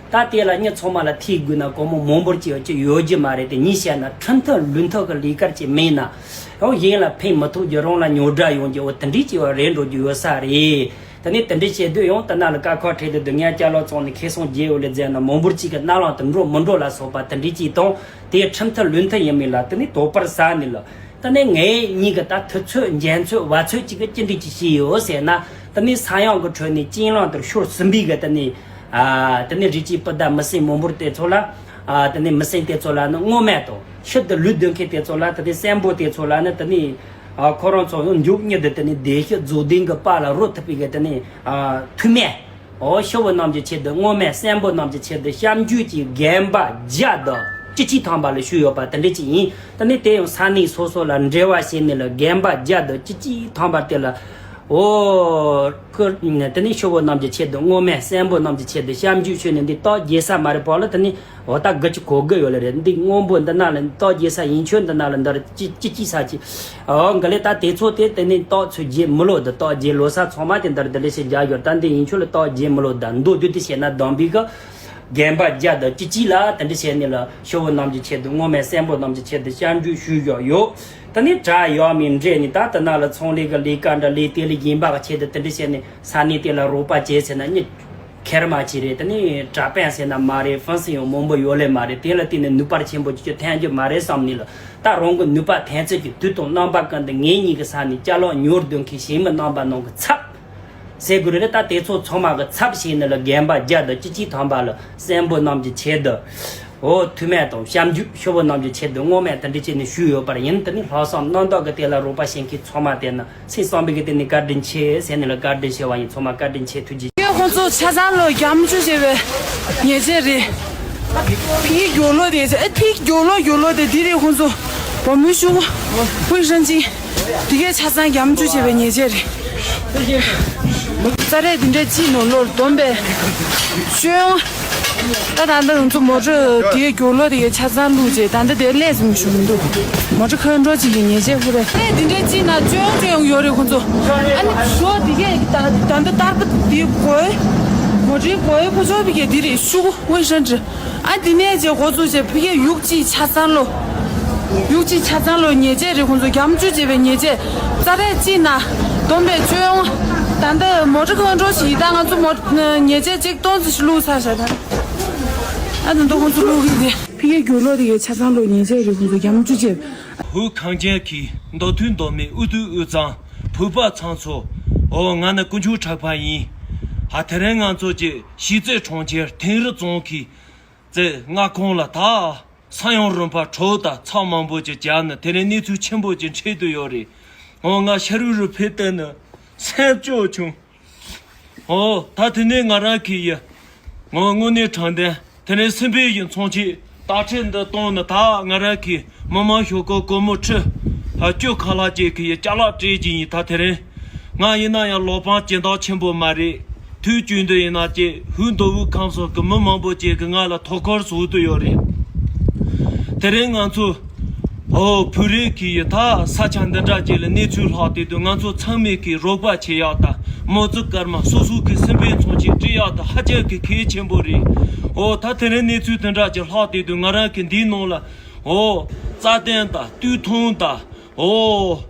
ད་དེ་ལ་མྱི་ཚང་མ་ལ་ཐེ་དགོས་ན་སྒོར་མོ་མང་པོར་ཅིག་ཡོད་ཀྱི་ཡོད་རྒྱུ་མ་རེད་དེ། གཉིས་བཤད་ན་ཁྲིམས་མཐུན་ལུགས་མཐུན་གྱི་ལས་ཀར་ཅིག་མེད་ན་ཡང་གཞན་ལ་ཕན་མི་ཐོགས་རྒྱུ་རང་ལ་ཉོ་སྒྲ་ཡོང་རྒྱུ་འོ་དེ་འདྲས་ཅིག་ཡང་རེད་འགྲོ་རྒྱུ་ཡོད་ས་རེད། དེ་ནས་དེ་འདྲས་བྱེད་དུས་ཡང་དེ་ན་ལ་དཀའ་ཁག་འཕྲད་དུས་སྡུག་བསྔལ་ཅ་ལག་བཙོངས་ནས་ཁེ་བཟང་རྒྱས་ཡོད་ལེ་ཟེར་ན་མང་པོར་ཅིག་གི་རྣ་ལམ་དུ་འགྲོ་མི་འགྲོ་ལ་སོགས་པ་དེ་འདྲས་ཅིག་དང་དེའི་ཁྲིམས་མཐུན་ལུགས་མཐུན་ཡིན་མིན་ལ་དེ་ནས་དོགས་པར་ཟ་ནས་ལ། ད་ནི་ངའི་གཉིས་ཀྱི་ད་ཐུབ་ཚོད་འཇལ་ཚོད་བ་ཚོད་ཅིག་གི་ཅི་འདྲ་ཅིག་བྱས་ཡོད་ཟེར་ན། དེ་ནས་ས་ཡོམ་གྱི་ཁྲོད་ནས་རྐྱེན་ལམ་དུ་ཤོར་ཟིན་པའི་གི་དེ་ནས་ཨ་དེ་ནས་རི་སྐྱེས་སྤུན་ཟླ་མི་སེར་མི་འབོར་དེ་ཚོ་ལ་ཨ་དེ་ནས་མི་སེར་དེ་ཚོ་ལ་ནི་སྔོན་མ་དང་ཤུལ་དུ་ལུས་སྡོད་མཁན་དེ་ཚོ་ལ་དེ་ནས་གསོན་པོ་དེ་ཚོ་ལ་ནི་དེ་ནས་ཨ་ཁོ་རང་ཚོ་མགྱོགས་མྱུར་དུ་དེ་ནས་བདེ་སྐྱིད་རྫོགས་ལྡན་གྱི་དཔལ་ལ་རོལ་ཐུབ་པའི་གི་དེ་ནས་ཨ་ཐུགས་སྨོན། འོ་ཤི་བོ་རྣམས་ཀྱི་ཆེད་དུ། སྔོན་མ་གསོན་པོ་རྣམས་ཀྱི་ཆེད་དུ་སྐྱབས་འཇུག་ཅིག་དགོན་པ་བརྒྱ་དང་བཅུ་གཅིག་ཐམ་པ་ལ་ཞུས་ཡོད་པ་དེ་འདྲ་ཅིག་ཡིན། དེ་ནས་དེ་ཡང་ས་གནས་སོ་སོ་ལ་འབྲེལ་བ་བྱས་ནས་ལ་དགོན་པ་བརྒྱ་དང་བཅུ་གཅིག་ཐམ་པ་དེ་ལ། འོ་ཁོ་དེ་ནས་ཤི་བོ་རྣམས་ཀྱི་ཆེད་དུ། སྔོན་མ་གསོན་པོ་རྣམས་ཀྱི་ཆེད་དུ་སྐྱབས་འཇུག་ཞུས་ནས་འདི་རྟགས་བརྒྱབ་ས་མ་རེད་པ་ལ། དེ་ནས་འོ་ད་དགུ་བཅུ་གོ་དགུ་ཡོད་ལ་རེད། འདི་སྔོན་པོ་འདི་ན་ལ་རྟགས་བརྒྱབ་ས་ཡིན་ཆོད་འདི་ན་ལ་འདི་ར་ཅི་ཅི་ཅི་ས་ཅི། འོ་འགའ་ལས་ད་དེ་ཚོ་དེ་དེ་ནས་རྟགས་ཚོད་བརྒྱབ་མི་ལོ་ད། རྟགས་བརྒྱབ་ལོ་ས་ཚང་མ་དེ་འདི་ར་འདི་ལས་ཤེས་རྒྱ་ཡོད། ད་འདི་ཡིན་ཆོད་ལ་རྟགས་བརྒྱབ་མི་ལོ་ད་མདོ་བསྡུས་དེ་བཤད་ན་དམ་པའི་གི་དགོན་པ་བརྒྱ་དང་བཅུ་གཅིག་ལ་དེ་འདྲ་བྱས་ནས་ལ་ཤི་བོ་རྣམས་ཀྱི་ཆེད་དུ། སྔོན་མ་གསོན་པོ་རྣམས་ཀྱི་ཆེད་དུ་སྐྱབས་འཇུག་ཞུས་བཞག་ཡོད། ད་ནི་དྲ་ཡོད་མིན་འདྲེས་ནས་ད་དེ་ན་ལ་ཚོང་ལས་ཀྱི་ལས་ཀ་འདྲ་ལས་དེ་ལས་ཡིན་པ་གི་ཆེད་དུ་དེ་འདྲ་བྱས་ནས་ས་གནས་དེ་ལ་རོགས་པ་བྱས་ཟེར་ན་ནི་ཁེར་མ་ཅིག་རེད། དེ་ནི་དྲ་པན་ཟེར་ན་མ་རེད། ཧྥན་སི་ཡང་མང་པོ་ཡོད་ལེ་མ་རེད། དེ་ལ་བརྟེན་ནས་ནུས་པ་ཆེན་པོ་ཅིག་ཐོན་རྒྱུ་མ་རེད་བསམ་ནས་ལ་ད་རང་གི་ནུས་པ་ཐོན་ཚད་ཀྱི་དུས་དང་རྣམ་པ་ཀུན་ཏུ་ངེད་གཉིས་ཀྱི་ས་ནས་ཅ་ལག་ཉོ་སྡོད་མཁན་གཞན་མི་རྣམ་པ་རྣམས་ཀྱི་ཚབ་ཟེར་དགོས་རེད། ད་དེ་ཚོ་ཚང་མ་གི་ཚབ་བྱས་ནས་ལ་དགོན་པ་བརྒྱ་དང་བཅུ་གཅིག་ཐམ་པ་ལ་གསོན་པོ་རྣམས་ཀྱི་ཆེད་དུ། འོ་ཐུགས་སྨོན་དང་སྐྱབས་འཇུག་ཤི་བོ་རྣམས་ཀྱི་ཆེད་དུ་སྔོན་མ་དེ་འདྲ་བྱས་ནས་ཞུས་ཡོད་པ་ཡིན། དེ་ནི་ལྷག་བསམ་རྣམ་དག་གི་དེ་ལ་རོགས་པ་བྱེད་མཁན་ཚང་མ་དེ་ནི་སེམས་བསམ་པའི་གི་དེ་ནི་བཀའ་དྲིན་ཆེ་ཟེར་ནས་ལ་བཀའ་དྲིན་ཆེ་བ་ཡིན། ཚང་མ་བཀའ་དྲིན་ཆེ། ཐུགས་རྗེ་ཆེ། ཁོང་ཚོ་ཆ་ཚང་ལོ་རྒྱམ་ཆུ་བྱས་པའི་ཉེས་ཆད་རེད། ཕི་གི་རྒྱུག་ལོ་དེ་ཨེ་ཕི་གི་རྒྱུག་ལོ་རྒྱུག་ལོ་དེ་འདི་རེད། ཁོང་ཚོ་བ་མུ་ཤུ་ཝུའི་ཧྲན་ཅིང་། དེ་གའི་ཆ་ཚང་རྒྱམ་ཆུ་བྱས་པའི་ཉེས་ཆད་རེད། ཙ་རེ་དེ་འདྲའི་ཅི་ནོར་ལོར་བསྡོམས་པས་ཤོད་ཡོང་། ད་ད་ལྟ་ང་ཚོ་མོ་ཊ་དེའི་རྒྱུག་ལོ་དེ་གའི་ཆ་ཚང་བླུགས་རྗེས་ད་ལྟ་དེ་སླེབས་ཟིན་ཞུ་མི་འདུག་མོ་ཊ་ཁོན་འགྲོ་གཅིག་གི་ཉེས་ཆད་ཁུར་རེད། ཙ་རེ་དེ་འདྲའི་ཅི་ན་ཅོ་ཡོང་ཅོ་ཡོང་ཡོད་རེད་ཁོང་ཚོ། ཨ་ནི་ཤོ་དེ་གའི་ད་ད་ལྟ་ཏར་པ་དེའི་གོས་མོ་ཊའི་གོས་ཕུ་ཆོ་བི་གའི་དེ་རེད། ཤུ་གུ་ཝེ་ཧྲན་ཅི། ཨ་འདི་ནས་རྗེས་འགོ་བཙུགས་བྱས་ཕ་གིའི་ཡུག་གཅིག་ཆ་ཚང་ལོ། ཡུག་གཅིག་ཆ་ཚང་ལོ་ཉེས་ཆད་རེད། ཁོང་ཚོ་རྒྱམ་ཆུ་བྱས་པའི་ཉེས་ཆད། ཙ་རེ་གཅིག་ན་བསྡོམས་པས་ཆོས་ཡོང་། ད་ལྟ་མོ་ཊ་ཁོན་འགྲོ་ཞིག་ད་ང་ཚོ་མོ་ཉེས་ཆད་གཅིག་སྟོང་ཙམ་ཞིག་བླུགས་ཚར་ཤག་ད་ཨ་ད་ལྟ་ཁོང་ཚོ་བླུགས་གི་རེད། ཕ་གིའི་རྒྱུག་ལོ་དེ་གའི་ཆ་ཚང་ལོ་ཉེས་ཆད་རེད། ཁོང་ཚོ་རྒྱམ་ཆུ་བྱས། ཧུའུ་གངས་ཅན་གྱི་མདོ་མཐུན་མདོ་སྨད་དབུ་ཐུག་དབུས་གཙང་བོད་པ་ཚང་ཚོ། འོ་ང་ནི་དཀོན་མཆོག་གྲགས་པ་ཡིན། ཧ་དེ་རིང་ང་ཚོ་གི་གཞིས་རྩེ་གྲོང་ཁྱེར་དིང་རི་རྫོང་གི་རྩེ་མངའ་ཁོངས་ལ་ད་ས་ཡོམ་རིམ་པ་དྲོད་དང་ཚ་མང་པོ་ཅིག་བརྒྱབ་ནས་དེ་རིང་གནས་ཚུལ་ཆེན་པོ་ཅིག་འཕྲད་དུ་ཡོད་རེད། འོ་ང་ཤ་རུ་རུ་ཕེབས་བསྡད་ནས་སེམས་སྐྱོ་བྱུང་། འོ་ད་དེ་ནས་ང་རང་གི་ཡི་ངོ་དངོས་གནས་དྲང་བདེན་དེ་རིང་སེམས་པའི་ཡི་མཚོན་ཆེད་དག་ཁྲལ་འདི་བཏང་ནས་ད་ང་རང་གི་མི་མང་ཞོགས་ཀོ་སྒོར་མོ་ཁྲི་ཨ་བཅུ་ཁ་ལྷག་ཅིག་གི་ཡི་ཅ་ལག་སྤྲད་ཀྱི་ཡིན། ད་དེ་རིང་ང་ཡིན་ན་ཡང་ལོ་པང་སྦྱིན་བདག་ཆེན་པོ་མ་རེད། དུས་རྒྱུན་དུ་ཡིན་ན་ཅིག་ཧུའུ་མདོ་དབུས་ཁམས་གསུམ་གི་མི་མང་པོ་ཅིག་གི་ང་ལ་དོ་ཁུར་བཟོ་དུ་ཡོད་རེད། དེ་རིང་ང་ཚོ་ཨོ་བོད་རིགས་ཀྱི་ཡི་ད་ས་ཆ་འདི་འདྲ་ཅིག་ལ་གནས་ཚུལ་ལྷག་དེ་དུས་ང་ཚོ་ཚང་མས་ཀྱི་རོགས་པ་བྱེད་ཡག་དང་མི་ཚེ་སྐར་མ་སོ་སོ་གི་སེམས་པའི་མཚོན་ཆེད་སྤྲད་ཡག་དང་ཧ་ཅང་གི་གལ་ཆེན་པོ་རེད། ཨོ་ད་དེ་རིང་གནས་ཚུལ་དེ་འདྲ་ཅིག་ལྷག་དེ་དུས་ང་རང་གི་འདིའི་ནང་ལ་ཨོ་རྩ་དོན་དང་སྟོད་ཐུང་དང་ཨོ་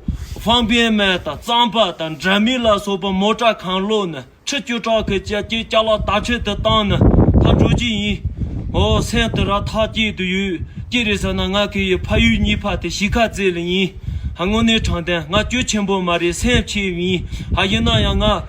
ཧྥང་པིན་མན་དང་རྩམ་པ་དང་འདྲ་མིན་ལ་སོགས་པ་མོ་ཊ་གང་བླུགས་ནས། ཁྲི་བཅུ་ཕྲག་གི་ཅ་ཅེ་ཅ་ལག་དག་ཆེད་དུ་བཏང་ནས་ད་འགྲོ་གི་ཡིན། ཨོ་སེམས་དུ་ར་ཐག་བཅད་དུ་ཡོད། ཅི་རེད་ཟེར་ན་ང་གི་ཡི་ཕ་ཡུལ་གཉིས་ཕ་དེ་གཞིས་ཀ་རྩེ་ལ་ཡིན། ཧ་དངོས་གནས་དྲང་བདེན་ང་སྐྱོ་ཆེན་པོ་མ་རེད། སེམས་ཆེ་ཡིན། ཧ་ཡིན་ན་ཡང་ང་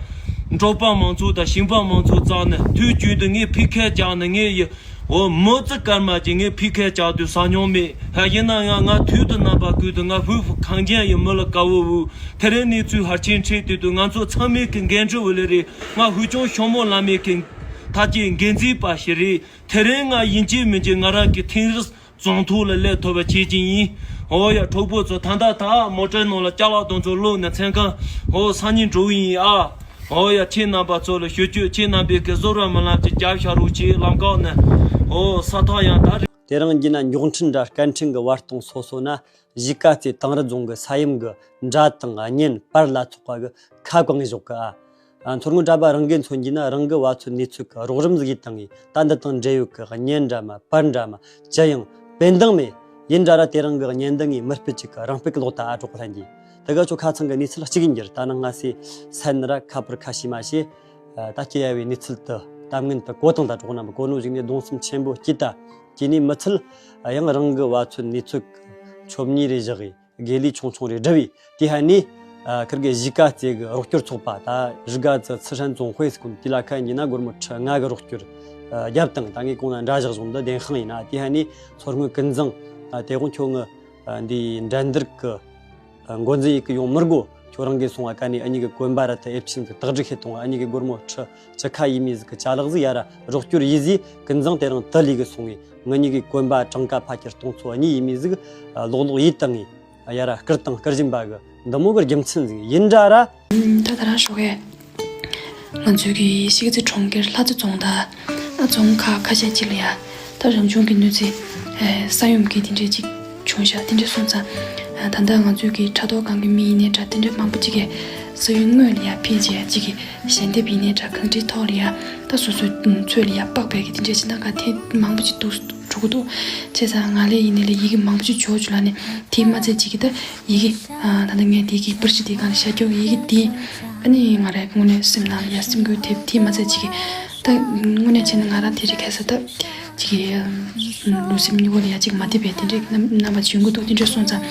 འབྲོག་པ་མང་ཚོགས་དང་ཞིང་པ་མང་ཚོགས་བཙལ་ནས་དུས་རྒྱུན་དུ་ངས་ཕི་ཁ་རྒྱག་ནས་ངས་ཡི་ཨོ་མི་ཚེ་སྐར་མ་ཅིག་ངས་ཕི་ཁ་རྒྱག་དུས་ཟ་མྱོང་མེད། ཧ་ཡིན་ན་ཡང་ང་དུས་དུ་རྣམ་པ་ཀུན་ཏུ་ང་ཧུ་ཧྥུ་གངས་ཅན་ཡི་མི་ལ་དགའ་བོ་བོ། དེ་རིང་གནས་ཚུལ་ཧར་ཆེན་འཕྲད་དུས་དུས་ང་ཚོ་ཚང་མས་ཀྱི་འགན་འཁྲི་བོ་ལས་རེད། ང་ཧུ་ཅོང་ཤོ་མོ་བླ་མའི་ཀྱི་ཐ་ཀྱི་འགན་འཛིན་པ་ཞིག་རེད། དེ་རིང་ང་ཡིན་གཅིག་མིན་གཅིག་ང་རང་གི་ཐེངས་རིས་རྫོང་ཐོག་ལ་སླེབས་ཐུབ་པ་བྱེད་ཀྱི་ཡིན། འོ་ཡ་གྲོགས་པོ་ཚོ་ད་ལྟ་ད་མོ་ཊའི་ནང་ལ་ཅ་ལག་དང་ཚོ་བླུགས་ནས་མཚན་གང་འོ་སང་ཉིན་འགྲོ་གི་ཡིན་ཨ། འོ་ཡ་ཁྱེད་རྣམ་པ་ཚོ་ལ་ཞུ་རྒྱུ་ཁྱེད་རྣམ་པས་ཀྱི་བཟོ་ར་མི་ལམ་གྱི་རྒྱབ་ཤ་རུ་ཆེ་ལམ་ཁག་ནས་འོ་ས་ཐག་ཡང་ད་རེད། དེ་རིང་འདི་ན་མགྱོགས་འཕྲིན་དྲ་སྐད་འཕྲིན་གྱི་བར་སྟོང་སོ་སོ་ན། གཞིས་ཀ་རྩེ་དིང་རི་རྫོང་གི་ས་ཡོམ་གྱི་འདྲ་དང་གཉེན་པར་ལ་སོགས་པ་གི་ཁ་གང་ཞོག་གི་ཨ། མཚོ་སྔོན་གྲྭ་པ་རང་གིས་མཚོན་གྱིས་ན་རང་གི་བ་ཚོད་ནུས་ཚོད་ཀྱི་རོགས་རམ་ཟིག་ཡིད་བཏང་ངས་ད་འདི་དང་འབྲེལ་ཡོད་ཀྱི་གཉེན་འདྲ་མ་པར་འདྲ་མ་ཅི་ཡང་པན་དང་མེད། ཡིན་འདྲ་ར་དེ་རིང་གི་གཉེན་འདི་ངས་མི་སྤུ་གཅིག་གི་རང་སྤུ་གི་ལོག་ད་ཨ་གྲོགས་ལྷན་གྱིས་དེ་ག་ཚོ་ཁ་ཚང་གི་གནས་ཚུལ་གཅིག་ཡིན་གྱི་རེད། ད་ནང་ང་སེ་སན་ར་ཁ་པར་ཁ་ཤས་མ་ཤེས། ད་སྐྱེ་ཡ་བའི་གནས་ཚུལ་དུ་གཏམ་ངན་དུ་གོ་དང་ད་གྲོགས་རྣམ་པ་གོ་ནོ་ཞིག་ནས་གདུང་སེམས་ཆེན་པོ་སྐྱིད་ད། ཀྱི་ནི་མི་ཚུལ་ཡང་རང་གི་བ་ཚོད་ནུས་ཚོད་ཆོབ་ཉིས་རེ་བཞག་གི་དགེ་ལས་ཆུང་ཆུང་རེ་བསྒྲུབས་བས་དེ་ཧ་ནི་ ཨ་ཁིར་གི་གཞིས་ཀ་རྩེ་གི་རོགས་སྐྱོར་ཚོགས་པ་ད་རི་ག་ཙི་ཚི་ཧྲན་ཙོང་ཧུའེ་སི་ཀུན་དེ་ལ་ཁ་ཡིན་ན་སྒོར་མོ་ཁྲི་ལྔ་གི་རོགས་སྐྱོར་ཨ་རྒྱབ་དང་། ད་ངས་གོང་ན་འདྲ་བཞག་བཟུང་འདི་བདེན་དཔང་ཡིན་ན། དེ་ཧ་ནི་མཚོ་སྔོན་ཀུན་བཟང་ཨ་དེ་དགོང་ཁྱོད་ངི་ཨ་འདི་འགྲན་བསྡུར་གི་ཨ་འགོ་འཛིན་ཡིག་གི་ཡོང་མི་དགོ། ཁྱོད་རང་གིས་སོང་བ་ཀ་ནས་ཨ་ཉི་གི་གོན་པ་ར་ཐི་ཨེབ་ཆིན་གི་དག་སྒྲིག་ཤེས་གཏོང་། ཨ་ཉི་གི་སྒོར་མོ་ཁྲི་ཁྲི་ཁ་ཡིན་མི་ཟིག་གི་ཅ་ལག་ཟིག་ཡ་ར་རོགས་སྐྱོར་ཡིས་ཟིག་ཀུན་བཟང་དེ་རིང་དི་ལི་གི་སོང་ངས་ང་ཉི་གི་གོན་པ་གྲངས་ཀ་ཕ་ཁྱེར་གཏོང་ཚོ་ཨ་ཉི་ཡིན་མི་ཟིག་ཨ་ལོག་ལོག་ཡིད་བཏང་ངས། ཡ་ར་བསྐུར་དང་བསྐུར་བཞིན་པ་གི་འདི་མོ་གི་རྒྱུ་མཚན་ཟིག་ཡིན་འདྲ་ར། ད་ད་རང་ཞོགས་གས། ང་ཚོའི་གི་གཞིས་རྩེ་གྲོང་ཁྱེར་ལྷ་རྩེ་རྫོང་དང་ཨ་རྫོང་ཁག་ཁ་ཤས་ཅིག་ལ་ཡ་ད་རང་བྱུང་གི་གནོད་འཚེ་ཨེ་ས་ཡོམ་གི་དེ་འདྲས་ཅིག་བྱུང་ཤག་དེ་འདྲས་སོང་ཙང་ཨ་ད་ལྟ་ང་ཚོའི་གི་ཕྲག་ཐོག་སྒང་གི་མི་ཡིན་ནའི་འདྲ་དེ་འདྲས་མང་པོ་ཅིག་གིས་ས་ཡུལ་དངོས་ལ་ཡ་ཕེབས་བྱས་ཅིག་གི་ཞལ་འདེབས་ཡིན་ནའི་འདྲ་གང་ཅིའི་ཐོག་ལ་ཡ་ད་སོ་སོའི་ཚོད་ལ་ཡ་དཔག་པའི་གི་དེ་འདྲས་ཅིག་གནང་ག་དེ་མང་པོ་ཅིག་འདུག་འགྲོ་གི་འདུག་བྱས་ཙང་ང་ལས་ཡིན་ནའི་ལས་ཡི་གེ་མང་པོ་ཅིག་འབྱོར་བཅུག་ལ་ནས་དེའི་མ་ཚད་ཅིག་གི་ད་ཡི་གེ་ཨ་ད་ལྟ་ངས་དེའི་གི་པར་ཞིག་དེའི་སྒང་ལ་བཞག་རྒྱུ་ཡི་གེ་དེ་ཨ་ནི་ང་རའི་དངོས་གནས་སེམས་ནང་ལ་ཡ་སེམས་འགུལ་ཐེབས། དེའི་མ་ཚད་ཅིག་གི་ད་དངོས་གནས་བྱས་ན་ང་རང་དེ་རིང་ཁ་སང་ད་ཅིག་གི་ལུས་སེམས་གཉིས་པོ་ལ་ཡ་ཅིག་མ་བདེ་བའི་དེ་འདྲའི་རྣམ་རྣམ་པ་བྱུང་གི་འདུག་དེ་འདྲ་སོང་ཙང་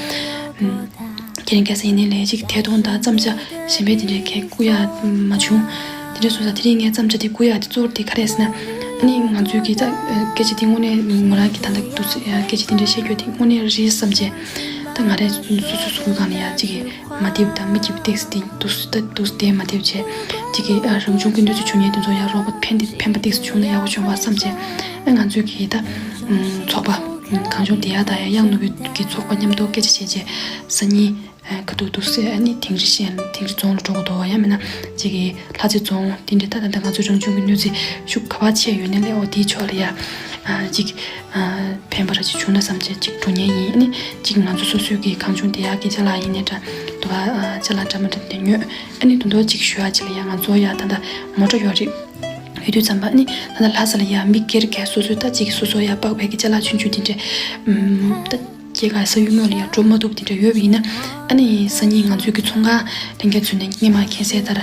ཨ་དེ་རིང་ཁ་སང་ཡིན་ནའི་ལས་ཅིག་དེ་དོན་དག་བརྩམས་བྱ་གཞན་པའི་དེ་འདྲའི་གས་བསྐུར་ཡ་མ་བྱུང་། དེ་འདྲ་སོང་ཙང་དེ་རིང་ངས་བརྩམས་བྱ་དེ་བསྐུར་ཡ་དེ་གཙོ་བོ་དེ་ག་རེ་ཟེར་ན། ཨ་ནི་ང་ཚོའི་གི་ད་སྐད་ཆ་དེ་དངོས་གནས་ང་རང་གི་ད་ལྟ་འདུག་སེ་སྐད་ཆ་དེ་འདྲ་བཤད་རྒྱུ་དེ་དངོས་གནས་རེད་བསམ་བྱས། ད་ང་རས་སོ་སོ་སོ་སོའི་སྒང་ལ་ཡ་ཅིག་གི་མ་བདེ་བ་དང་མི་སྐྱིད་པ་ཏོག་ཙམ་དེ་འདུག་སེ་ད་འདུག་སེ་དེ་མ་བདེ་བ་བྱས། ཅིག་གི་ཨ་རང་བྱུང་གི་གནོད་འཚེ་བྱུང་མཁན་དེ་ཚོ་ཡ་རོགས་པ་ཕན་བདེ་ཕན་པ་ཏོག་ཙམ་བྱུང་ན་ཡག་པོ་བྱུང་བ་བསམ་བྱས། ཨ་ང་ཚོའི་གི་ད་ཚོགས་པ་གངས་ལྗོངས་བདེ་ཡག་དང་ཡ་གཡང་ནོར་བུའི་གི་ཚོགས་པ་མཉམ་དུ་སྐད་ཆ་བཤད་བྱས་སང་ཉིན། ཨ་ཁ་ཐུག་འདུག་སེ་ཨ་ནི་དིང་རི་ཤན་དིང་རི་རྫོང་ལ་འགྲོ་དགོས་འདུག་བ། ཡང་མིན་ན་ཅིག་གི་ལྷ་རྩེ་རྫོང་དེ་འདྲ་ད་ད་ལྟ་ང་ཚོ་རང་བྱུང་གི་གནོད་འཚེ་ཤུགས་ག་པར་ཆེ་ཡོད་ནའི་ལས་འོ་དེའི་ཕྱོགས་ལ་ཡ་ཨ་ཅིག་ཨ་ཕན་པ་ར་ཅིག་བྱུང་ན་བསམ་བྱས་ཅིག་འགྲོ་མཁན་ཡིན། ཨ་ནི་ཅིག་ང་ཚོ་སོ་སོའི་གི་གངས་ལྗོངས་བདེ་ཡག་གི་ཅ་ལག་ཡིན་ནའི་འདྲ་འདུག་ཨ་ཅ་ལག་འདྲ་མི་འདྲ་དེ་ཉོས། ཨ་ནི་དོན་དག་ཅིག་ཞུ་ཡ་ཅིག་ལ་ཡ་ང་ཚོ་ཡ་ད་ལྟ་མོ་ཊ་ཡོད་རེད། ཡོད་དུས་ཙམ་པ་ཨ་ནི་ད་ལྟ་ལྷ་ས་ལ་ཡ་མི་སྒེར་གྱི་སོ་སོའི་ད་ཅིག་སོ་སོ་ཡ་པགས་པའི་གི་ཅ་ལག་ཆུང་ཆུང་དེ་འདྲ་ཨམ་ད། སྐྱེས་སྐར་ས་ཡུལ་དངོས་ལ་ཡང་འགྲོ་མ་ཐུབ་དེ་འདྲ་ཡོད་པ་ཡིན་ན། ཨ་ནི་སང་ཉིན་ང་ཚོའི་གི་ཚོང་ཁང་ལྷན་རྒྱས་ཚོས་ནས་སྔས་མ་མཁྱེན་གསལ་ལྟར།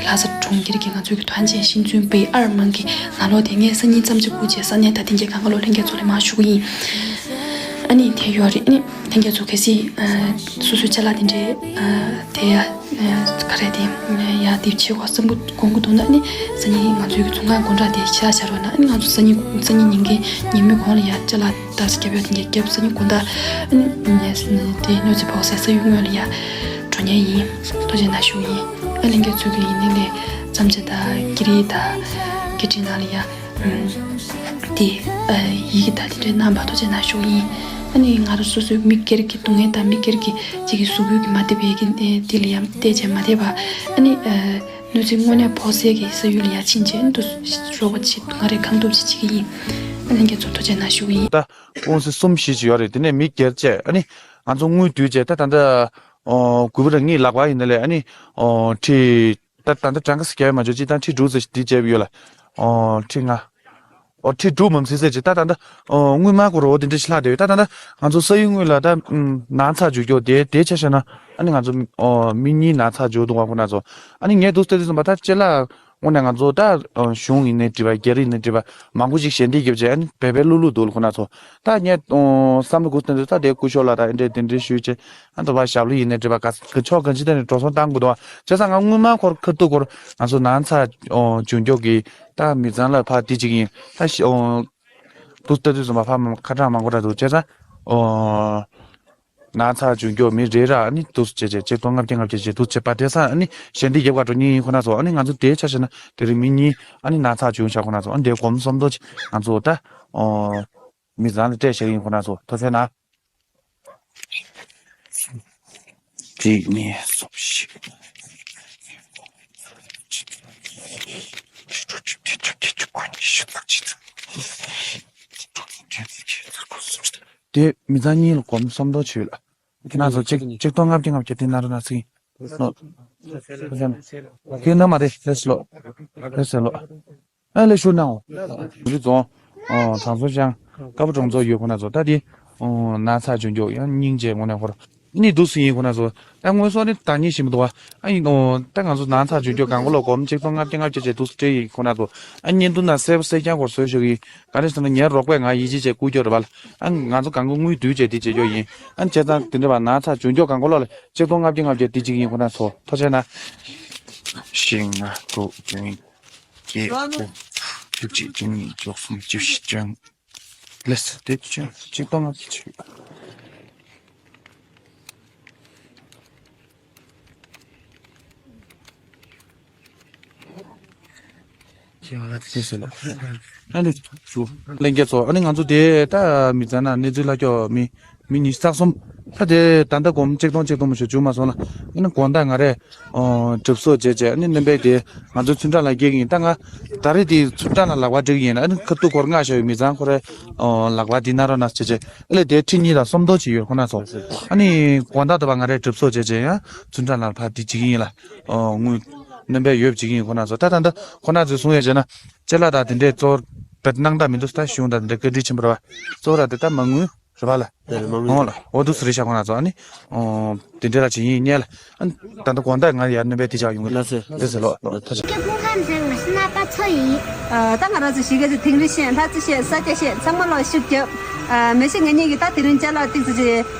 ལྷ་ས་གྲོང་ཁྱེར་གྱི་ང་ཚོའི་གི་团结新村北二门གི་ནང་ལོགས་དེ་ངས་སང་ཉིན་མཚམས་ཅིག་སྒུག་བྱས་ས་གནས་དང་དེ་འདྲའི་གང་ག་ལོ་ལྷན་རྒྱས་ཚོ་ལ་མར་ཞུ་གི་ཡིན། ཨ་ནི་དེ་ཡོད་རེད། ཨ་ནི་ལྷན་རྒྱས་ཚོ་གལ་སྲིད་སོ་སོའི་ཅ་ལག་དེ་འདྲའི་དེ་ཡ་ག་རེ་དེ་ཡ་དེ་བྱེད་དགོས་བསམ་གི་དགོངས་ཀྱི་འདུག་ན། ཨ་ནི་སང་ཉིན་ང་ཚོའི་གི་ཚོང་ཁང་སྒོ་འགྲམ་དེ་ཕྱག་བྱ་རོགས་གནང་། ཨ་ནི་ང་ཚོ་སང་ཉིན་སང་ཉིན་ཉིན་གི་ཉིན་མོའི་གོང་ལ་ཡ་ཅ་ལག་ཏག་ས་རྒྱབ་ཡོད་དེ་འགན་རྒྱབ་སང་ཉིན་དགོང་དག་ཨ་ནི་དེ་གནོད་འཚེ་ཕོག་སའི་ས་ཡུལ་དངོས་ལ་ཡ་འགྲོ་མཁན་ཡིན། ཐུགས་རྗེ་གནང་ཞུ་ཡིན། ཨ་ལྷན་རྒྱས་ཚོ་གི་ཡིན་ནའི་ལས་བརྩམས་བྱ་དང་ཀི་རི་དང་སྐད་འཕྲིན་ནང་ལ་ཡ་དེ་ཡི་གེ་དང་དེ་འདྲའི་གནང་བ་ཐུགས་རྗེ་གནང་ཞུ་ཡིན། ཨ་ནི་ང་རང་སོ་སོའི་མི་སྒེར་གྱི་སྡུག་བསྔལ་དང་མི་སྒེར་གྱི་གཅིག་གི་གཟུགས་པོའི་གི་མ་བདེ་བའི་གི་དེ་ལ་ཡ་བལྟས་བྱས་མ་བསྡད་པ་ཨ་ནི། གནོད་འཚེ་དངོས་གནས་ཕོག་སའི་གི་ས་ཡུལ་ལ་ཡ་ཕྱིན་བྱས་འདུག་རོགས་པ་བྱེད་ང་རས་གང་ཐུབ་ཅིག་བྱེད་ཀྱི་ཡིན། ཨ་ལྷན་རྒྱས་ཚོ་ཐུགས་རྗེ་གནང་ཞུ་གི་ཡིན། ད་ཀུང་སི་གསུམ་བཞི་ཅིག་ཡོད་རེད། དེ་ནས་མི་སྒེར་བཅས་ཨ་ནི་ང་ཚོ་དངུལ་བསྡུས་བྱས་ད་ད་ལྟ་ཨོ་གུས་པ་རང་ཉིད་ལག་པ་ཡིན་ན་ལས་ཨ་ནི་ཨོ་ཁྲི་ད་ད་ལྟ་གྲངས་ཀ་ཟེར་རྒྱག་ཡ་མ་འཇོག་ཅིག་ད་ཁྲི་དྲུག་ཙམ་ཞིག་འདི་བྱས་པ་ཡོད་ལ་ཨོ་ཁྲི་ལྔ། ཨོ་ཁྲི་དྲུག་མམ་ཟེར་ཟེར་ཅིག་ད་ད་ད་ཨོ་དངུལ་སྨར་སྐོར་འོ་དེ་འདྲ་ཞིག་ལྷག་བསྡད་ཡོད། ད་ད་ད་ང་ཚོ་ས་ཡུལ་དངོས་ལ་ད་ཨམ་ནག་ཚགས་འཇུག་རྒྱུ་དེ་དེ་ཆ་བཞག་ན་ཨ་ནི་ང་ཚོ་ཨོ་མི་གཉིས་ནག་ཚགས་འཇུག་འདུག་བ་ཁོ་ན་ཚོ། ཨ་ནི་ངས་འདུག་སྟེ་དུས་ཙམ་པ་ད་ཅི་ལ་དངོས་གནས་ང་ཚོ་ད་ཨོ་གཞུང་ཡིན་ནའི་འགྲིག་པ་སྒེར་ཡིན་ནའི་འགྲིག་པ་མང་པོ་ཞིག་ཞལ་འདེབས་བརྒྱབ་བྱས་ཨ་ནི་བེ་བེ་ལུ་ལུ་འདུག་ལ་ཁོ་ན་ཚོ། ད་ངས་ཨོ་བསམ་བློ་འགུག་སྟེ་དུས་ད་དེ་སྐུ་ཞབས་ལ་ད་ཨེ་འདྲས་དེ་འདྲས་ཞུས་བྱས་ཨ་ནི་ད་བ་ཞབས་ལུ་ཡིན་ནའི་འགྲིག་པ་ག་གི་ཕྱོགས་གང་ཅི་ད་ནས་འགྲོ་སོང་བཏང་དགོས་འདུག་བ། བྱས་ཙང་ང་དངུལ་སྨར་སྐོར་ཁ་ཐུག་སྐོར་ང་ཚོ་ནག་ཚགས་ཨོ་འཇུག་རྒྱུ་གི་ད་མི་ཚང་ལ་ཕར་དེ་གཅིག་ཡིན། ད་ཤི་ཨོ་དུས་ལྟ་དུས་ཙམ་པ་ཕར་མ་ཁ་གྲངས་མང་པོ་འདྲ་འདུག་བྱས་ཙང་ཨོ་ནག་ཚགས་འཇུག་རྒྱུ་མི་རེ་ར་ཨ་ནི་དུས་བྱས་བྱས་ཆིག་སྟོང་ལྔ་བརྒྱ་ལྔ་བརྒྱ་བྱས་དུས་བྱས་པ་དེ་སང་ཨ་ནི་ཞལ་འདེབས་རྒྱབ་ག་འགྲོ་མཁན་ཡིན་ཁོ་ན་ཚོ། ཨ་ནི་ང་ཚོ་དེའི་ཆ་བཞག་ན་དེ་རིང་མི་གཉིས་ཨ་ནི་ནག་ཚགས་འཇུག་བཞག་ཁོ་ན་ཚོ། ཨ་ནི་དེ་སྒོམ་གསུམ་མདོ་ཅིག་ང་ཚོ་ད་ཨོ་མི་ཚང་ལ་སྤྲད་བཞག་ཡིན་ཁོ་ན་ཚོ། ཐུགས་རྗེ་གནང་། གཅིག་གཉིས་གསུམ་བཞི། དེ་མི་ཚང་གཉིས་ལ་སྒོར་མོ་སུམ་སྟོང་ཆུད་ལ། ཁྱེད་རང་ཚོ་གཅིག་གཅིག་སྟོང་ལྔ་བརྒྱ་ལྔ་བརྒྱ་དེ་ནང་ར་ན་ཚིག་ཡིན། ཁྱེད་རྣམ་མ་རེད་ལས་སློ། ལས་སློ། ཨ་ལས་ཞུ་ནའོ། རི་རྫོང་། ཨོ་དང་ཚོ་ཤང་། ཀ་པ་གྲོང་ཚོ་ཡོད་ཁོ་ན་ཚོ་ད་དེ། ཨོ་ན་ཚ་འཇོན་འཇོག་ཡང་སྙིང་རྗེ་ངོ་ནས་ཧོར། ནི་འདུག་སེ་ཡིན་ཁོ་ན་ཚོ། ད་དངོས་ཟོག་ནི་ད་ཉིན་ཞིག་མི་འདུག་བ། ཨ་ཡིན་ནོ། ད་ང་ཚོ་ནང་ཚགས་འཇུག་རྒྱུ་གང་གོ་ལོ་སྒོར་མོ་ཆིག་སྟོང་ལྔ་བརྒྱ་ལྔ་བརྒྱ་བྱས་འདུག་སེ་སྤྲད་ཡིན་ཁོ་ན་ཚོ། ཨ་བརྙན་ཐུང་ནང་གསལ་པོ་གསལ་རྐྱང་སྐོར་བཟོས་ཞུ་གི་ཡིན། ག་རེ་ཟེར་ན་ངའི་རོགས་པས་ང་ཡིད་ཆེས་བྱས་བསྐུར་རྒྱུ་རེད་བ་ལ། ཨ་ང་ཚོ་གང་གོ་དངུལ་བསྡུས་བྱས་དེ་བྱེད་རྒྱུ་ཡིན། ཨ་བྱས་ཙང་དེ་འདྲ་བ་ནང་ཚགས་འཇུག་རྒྱུ་གང་གོ་ལོ་ལ་ཆིག་སྟོང་ལྔ་བརྒྱ་ལྔ་བརྒྱ་དེ་གཅིག་ཡིན་ཁོ་ན་ཚོ། ཐུགས་རྗེ་གནང་། བཞི་ལྔ་དྲུག་བདུན་བརྒྱད་དགུ་བཅུ་གཅིག་བཅུ་གཉིས་བཅུ་གསུམ་བཅུ་བཞི་བཅུ་ལགས་སོ། དེ་ཆ་ཆིག་སྟོང་ལྔ་བཅུ། ཨ་ནི་ལྷན་རྒྱས་ཚོ། ཨ་ནི་ང་ཚོ་དེ་ད་མི་ཚང་ན་གནས་ཚུལ་ལ་སྐྱོ་མི་མི་ཉི་ཤུ་རྩ་གསུམ། ད་དེ་ད་ལྟ་སྒོར་མོ་ཆིག་སྟོང་ཆིག་སྟོང་མ་ཞུ་བཅུག་མ་སོང་ལ། ཨ་ནི་དགོང་དག་ང་རེ་ཨོ་གྲིབ་གསོག་བྱས་བྱས། ཨ་ནི་སྣོན་པ་དེ་ང་ཚོ་ཚུན་ཁྲ་ལ་སྐྱེལ་གི་ཡིན། ད་ང་ད་རེས་དེ་ཚུན་ཁྲ་ལ་ལག་པ་སྦྲེལ་གི་ཡིན། ཨ་ནི་ཁ་ཐུག་སྒོར་ལྔ་བཞག་ཡོད་མི་ཚང་ཁོ་རེ་ཨོ་ལག་པ་འདི་ན་རོ་ན་བྱས་བྱས། ཨ་ལས་དེ་ཁྲི་གཉིས་དང་སུམ་མདོ་ཅིག་ཡོད་ཁོ་ན་ཚོ། ཨ་ནི་དགོང་དག་དུ་བ་ང་རེ་གྲིབ་གསོག་བྱས་བྱས་ཡང་ཚུན་ཁྲ་ལ་ཕར་དེ་བྱེད་ཀྱི་ཡིན་ལ། ཨོ་དངུལ་སྣོན་པ་ཡོད་བྱེད་ཀྱི་ཡིན་ཁོ་ན་ཚོ། ད་ད་ད་ཁོ་ན་ཚོས་གསུང་ཡས་བྱས་ན་ཅ་ལག་དང་དེ་འདྲས་གཙོ་བོ་བེད་གནང་ད་མི་འདུག་ད་གཞུང་དང་དེ་འདྲས་བཀའ་དྲིན་ཆེན་པོ་རེད་བ། གཙོ་བོ་ར་དེ་ད་མ་དངུལ་རེད་བ་ལ། དེ་རེད་མ་དངུལ། ཨོ་ལ་ཨོ་འདུག་སེ་རེད་ཤག་ཁོ་ན་ཚོ། ཨ་ནི་ཨོ་དེ་འདྲས་ལ་བྱེད་ཡིན་ཉེ་ལ། ཨ་ནི་ད་ལྟ་དགོང་དག་ང་ཡར་སྣོན་པ་དེ་ཆགས་ཡོང་གི་ལ་སེ་ལ་སེ་ལོ་ལོ་ཐ་ཆ། སྐྱབས་ཁོང་ཁམས་བཟང་ང་སྣ་པ་ཚོ་ཡིན། ཨ་ད་ང་རང་ཚོ་གཞིས་ཀ་རྩེ་དིང་རི་ཤན་ལྷ་རྩེ་ཤན་ས་སྐྱ་ཤན་ཚང་མ་ལོ་ཤུགས་རྒྱབ། ཨ་མེ་ཤི་ང་གཉིས་ཀྱིས་ད་དེ་རིང་ཅ་ལག་ཏིག་ཙི་ཅི་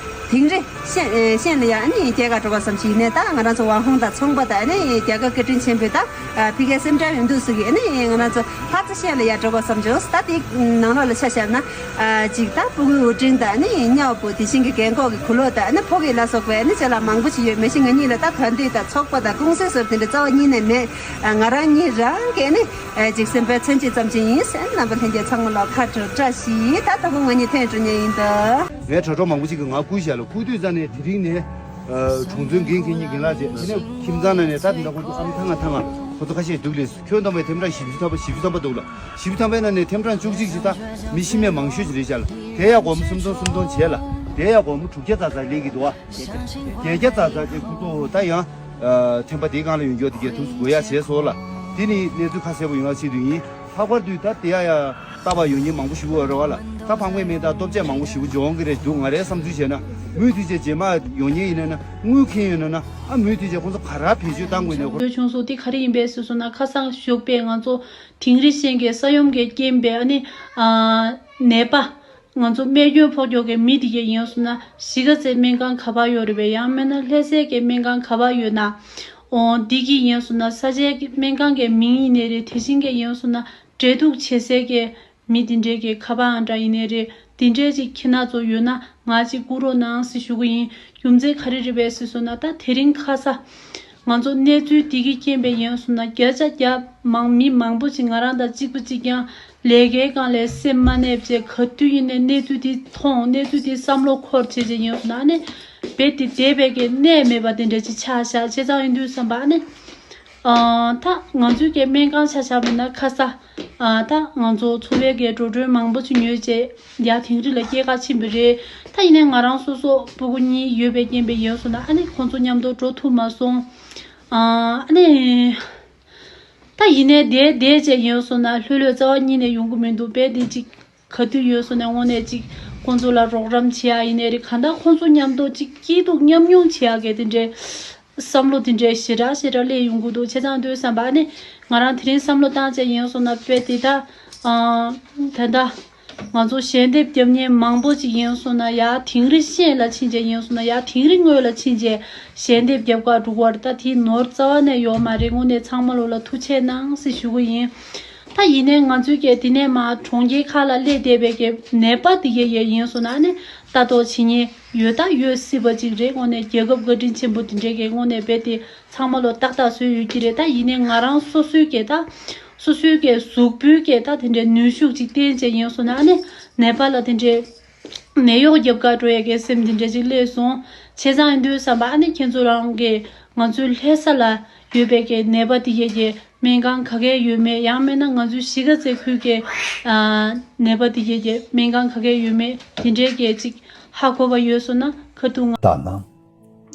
དིང་རི་ཤན་ཨེ་ཤན་ལ་ཡ་ཨ་ནི་རྒྱལ་ཁ་འགྲོ་བ་བསམ་ཞིག་ཡིན་ནས། ད་ང་རང་ཚོ་ཝང་ཧོང་དང་ཚོང་པ་དང་ཨ་ནི་རྒྱལ་ཁབ་བཀའ་དྲིན་ཆེན་པོས་ད་ཨ་ཕི་ཀའི་སེམས་ཁྲལ་ཡོང་དུས་སུ་གི་ཨ་ནི་ང་རང་ཚོ་ལྷ་རྩེ་ཤན་ལ་ཡ་འགྲོ་བ་བསམ་བྱུང་། ད་དེ་ནང་ལོགས་ལ་ཆ་བཞག་ན། ཨ་ཅིག་ད་སྤུ་གུའི་དབུ་སྤྲིན་དང་ནི་ཉའོ་པོ་དེ་བཞིན་གྱི་རྒན་གོག་གི་གུ་ལོག་དང་ནི་ཕོ་གི་ལ་སོགས་པའི་ནི་ཅ་ལག་མང་པོ་ཞིག་ཡོད། མེ་ཤི་ང་གཉིས་ལ་ད་ད་འདི་ད་ཚོགས་པ་དང་ཀུང་སི་སོགས་དེ་འདྲ་རྩ་བ་ཉིད་ནས་མེད། ཨ་ང་རང་ཉིད་རང་གིས་ནི་ཨ་ཅིག་སེམས་པའི་མཚོན་བྱེད་ཙམ་ཅིག་ཡིན་ཟེར། རྣམ་པ་ལྷན་རྒྱས་ཚང་མ་ལ་ཁ་དྲོ་བཀྲ་ཤིས། ད་ད་གུང་ང་གཉིས་ཐོན་འགྲོ་ཉེ་ཡིན་ད། ངས་དྲ་གྲོགས་མང་པོ་ཞིག་གིས་ང་བསྐུར་བཞག་ལ། བསྐུར་དུས་ཙ་ནས་དེ་རིང་ནས་ཨ་གྲོང་ཚོའི་འགན་འཁྱེར་མཁན་རྒན་ལགས་བཅས་དེ་ནས་ཁྱིམ་ཚང་ནང་ནས་ད་དེ་འདྲ་ཁོང་ཚོ་ཨང་ཐང་ང་ཐང་ང་ཁོང་ཚོ་ཁ་ཤས་འདུག་ལས། ཁྱོན་བསྡོམས་པའི་ཐེམ་གྲངས་བཞི་བཅུ་ཐམ་པ་བཞི་བཅུ་ཐམ་པ་འདུག་ལ། བཞི་བཅུ་ཐམ་པའི་ནང་ནས་ཐེམ་གྲངས་བཅུ་གཅིག་ཞིག་ད་མི་ཤི་རྨས་མང་ཤོས་ཅིག་རེད་ཤག་ལ། དེ་ཡང་སྒོར་མོ་སུམ་སྟོང་སུམ་སྟོང་བྱས་ལ། དེ་ཡང་སྒོར་མོ་དྲུག་བརྒྱ་ཙག་ཙག་ལེན་གྱི་འདུག་ཨ། བརྒྱད་བརྒྱ་ཙག་ཙག་དེ་ཁོ་ཚོ་ད་ཡང་ཨ་ཐེམ་པ་དེའི་སྒང་ལ་ཡོང་རྒྱུ་དེ་གས་ཐུགས་སུ་དགོས་ཡ་བྱས་སོང་ལ། དེ་ནི་གནས་ཚུལ་ཁ་གསལ་པོ་ཡོང་ཡ་ཆེད་དུ་ཡིན། ལྷག་པར་དུ་ད་དེ་ཡ་ཡ་ལྟ་བ་ཡོང་མཁན་མང་པོ་ཞིག་ཡོད་རེད་བ་ལ། ད་ཕངས་པའི་མི་དང་ལྟོ་ཆས་མང་པོ་ཞིག་འབྱོར་ཡོང་གི་རེད་འདུག་ང་རའི་བསམ་ཚུལ་བྱས་ན་མུ་མཐུད་བྱས་རྗེས་མ་ཡོང་མཁན་ཡིན་ན་ན་དངུལ་འཁྱེར་ཡོད་ན་ན་ཨ་མུ་མཐུད་བྱས་ཁོང་ཚོ་ག་ར་བེད་སྤྱོད་གཏང་དགོས་ནས་ཁོ། བྱུང་སོང་། དེ་ག་རེ་ཡིན་པས་ཟེར་སོང་ན་ཁ་སང་ཞོགས་པས་ང་ཚོ་དིང་རི་ཤན་གྱི་ས་ཡོམ་གྱི་རྐྱེན་པས་ཨ་ནི་ཨ་ནད་པ། ང་ཚོ་རྨས་སྐྱོན་ཕོག་ཀྱོག་གི་མི་དེ་གས་ཡིན་སོང་ན་གཞིས་ཀ་རྩེའི་སྨན་ཁང་ག་པར་ཡོད་རེད་པས། ཡང་མིན་ན་ལྷ་སའི་གི་སྨན་ཁང་ག་པར་ཡོད་ན། འོ་འདི་གི་ཡིན་སོང་ན་ས་ཆའི་གི་སྨན་ཁང་གི་མིང་ཡིན་ནའི་རེད། དེ་བཞིན་གི་ཡིན་སོང་ན་འབྲེལ་གཏུག་བྱེད་སའི་གི་མི་དེ་འདྲའི་གི་ཁ་པར་ཨང་གྲངས་ཡིན་ནའི་རེད། དེ་འདྲའི་ཅིག་ཁྱི་ནག་ཚོ་ཡོད་ན་ང་ཅིག་བསྐུར་རོགས་གནང་ཟེར་ཞུ་གི་ཡིན། རྒྱུ་མཚན་ག་རེ་རེད་པས་ཟེར་སོང་ན་ད་དེ་རིང་ཁ་ས་ང་ཚོ་གནས་ཚུལ་འདི་གི་རྐྱེན་པས་ཡིན་སོང་ན་བརྒྱ་ཆ་བརྒྱ་མང་མི་མང་པོ་ཅིག་ང་རང་དང་གཅིག་པ་གཅིག་རྐྱང་ལས་ཀའི་སྒང་ལས་སེམས་མ་གནས་བྱས་ག་དུས་ཡིན་ནའི་གནས་ཚུལ་འདི་མཐོང་། གནས་ཚུལ་འདི་བསམ་བློ་འཁོར་བྱས་བྱས་ཡིན་སོང་ན་ཨ་ནི་རྦད་དེ་བསྡད་པའི་གི་གནས་མེད་པ་དེ་འདྲ་ཅིག་ཆགས་ཤག་བྱས་ཙང་ཡིན་དུས་བསམ་པ་ཨ་ནི་ཨ་ད་ང་ཚོའི་གི་སྨན་ཁང་ཆ་ཆ་མིན་ན་ཁ་ས་ཨ་ད་ང་ཚོ་འཚོ་བའི་གི་འགྲོ་གྲོན་མང་པོ་ཅིག་ཉོས་བྱས་ཡར་དིང་རི་ལ་སྐྱེལ་ག་ཕྱིན་པ་རེད། ད་ཡིན་ནའི་ང་རང་སོ་སོ་སྤུ་གུ་གཉིས་ཡོད་པའི་རྐྱེན་པས་ཡིན་སོང་ན་ཨ་ནི་ཁོང་ཚོ་མཉམ་དུ་འགྲོ་ཐུབ་མ་སོང་། ཨ་ནི། ད་ཡིན་ནའི་བསྡད་བསྡད་བྱས་ཡིན་སོང་ན་ལྷོད་ལྷོད་རྩ་བ་ཉིད་ནས་ཡོང་གི་མི་འདུག་དཔེ་དེ་ཅིག་ག་དུས་ཡོད་སོང་ན་དངོས་གནས་ཅིག་ཁོང་ཚོ་ལ་རོགས་རམ་བྱེད་ཡ་ཡིན་ནའི་རེད། གང་ལྟར་ཁོང་ཚོ་མཉམ་དུ་ཅིག་སྐྱིད་སྡུག་མཉམ་མྱོང་བྱེད་ཡ་གི་དེ་འདྲའི་བསམ་བློ་དེ་འདྲའི་ཞེ་དྲག་ཞེ་དྲག་སླེབས་ཡོང་གི་འདུག་བྱས་ཙང་དུས་བསམ་པ་ཨ་ནི་ང་རང་དེ་རིང་བསམ་བློ་བཏང་བྱས་ཡིན་སོང་ན་དཔེ་དེ་ད་ཨ་ད་ལྟ། ང་ཚོ་ཞལ་འདེབས་རྒྱབ་མཁན་མང་པོ་ཅིག་ཡིན་སོང་ན་ཡར་དིང་རི་ཤན་ལ་ཕྱིན་བྱས་ཡིན་སོང་ན་ཡར་དིང་རི་ངོས་ལ་ཕྱིན་བྱས་ཞལ་འདེབས་རྒྱབ་ག་འགྲོ་གི་རེད། ད་དེའི་ནོར་རྩ་བ་ནས་ཡོད་མ་རེད། དངོས་གནས་ཚང་མ་ལོ་ལ་ཐུགས་རྗེ་གནང་ཟེར་ཞུ་གི་ཡིན། ད་ཡིན་ནའི་ང་ཚོའི་གི་དེ་ནས་མར་གྲོང་ཁྱེར་ཁག་ལ་སླེབས་བསྡད་པའི་གི་ནད་པ་དེ་གས་ཡས་ཡིན་སོང་ན་ཨ་ནི་ལྟ་རྟོག་བྱེད་མཁན་ཡོད་ད་ཡོད་སྲིད་པ་ཅིག་རེད། དངོས་གནས་རྒྱལ་ཁབ་བཀའ་དྲིན་ཆེན་པོ་དེ་འདྲའི་གི་དངོས་གནས་རྦད་དེ་ཚང་མ་ལོ་ཏག་ཏག་བཟོས་ཡོད་ཀྱི་རེད། ད་ཡིན་ནའི་ང་རང་སོ་སོའི་གི་ད། སོ་སོའི་གི་གཟུགས་པོའི་གི་ད་དེ་འདྲའི་ནུས་ཤུགས་ཅིག་བསྟན་བྱས་ཡིན་སོང་ན་ཨ་ནི་ནད་པ་ལ་དེ་འདྲའི་ནད་གཡོག་རྒྱབ་ག་འགྲོ་ཡ་གི་སེམས་དེ་འདྲ་ཅིག་སླེབས་སོང་། བྱས་ཙང་ཡིན་དུས་བསམ་པ་ཨ་ནི་ཁྱེད་ཚོ་རང་གི་ང་ཚོའི་ལྷ་ས་ལ་ཡོད་པའི་གི་ནད་པ་དེ་གས་ཀྱི་སྨན་ཁང་ག་གས་ཡོད་མེད། ཡང་མིན་ན་ང་ཚོའི་གཞིས་ཀ་རྩེ་ཁུལ་གི་ཨ་ནད་པ་དེ་གས་ཀྱི་སྨན་ཁང་ག་གས་ཡོད་མེད་དེ་འདྲའི་གི་ཅིག་ཧ་གོ་བ་ཡོད་སོང་ན་ཁ་ཐུག་ང་། ད་ནང་།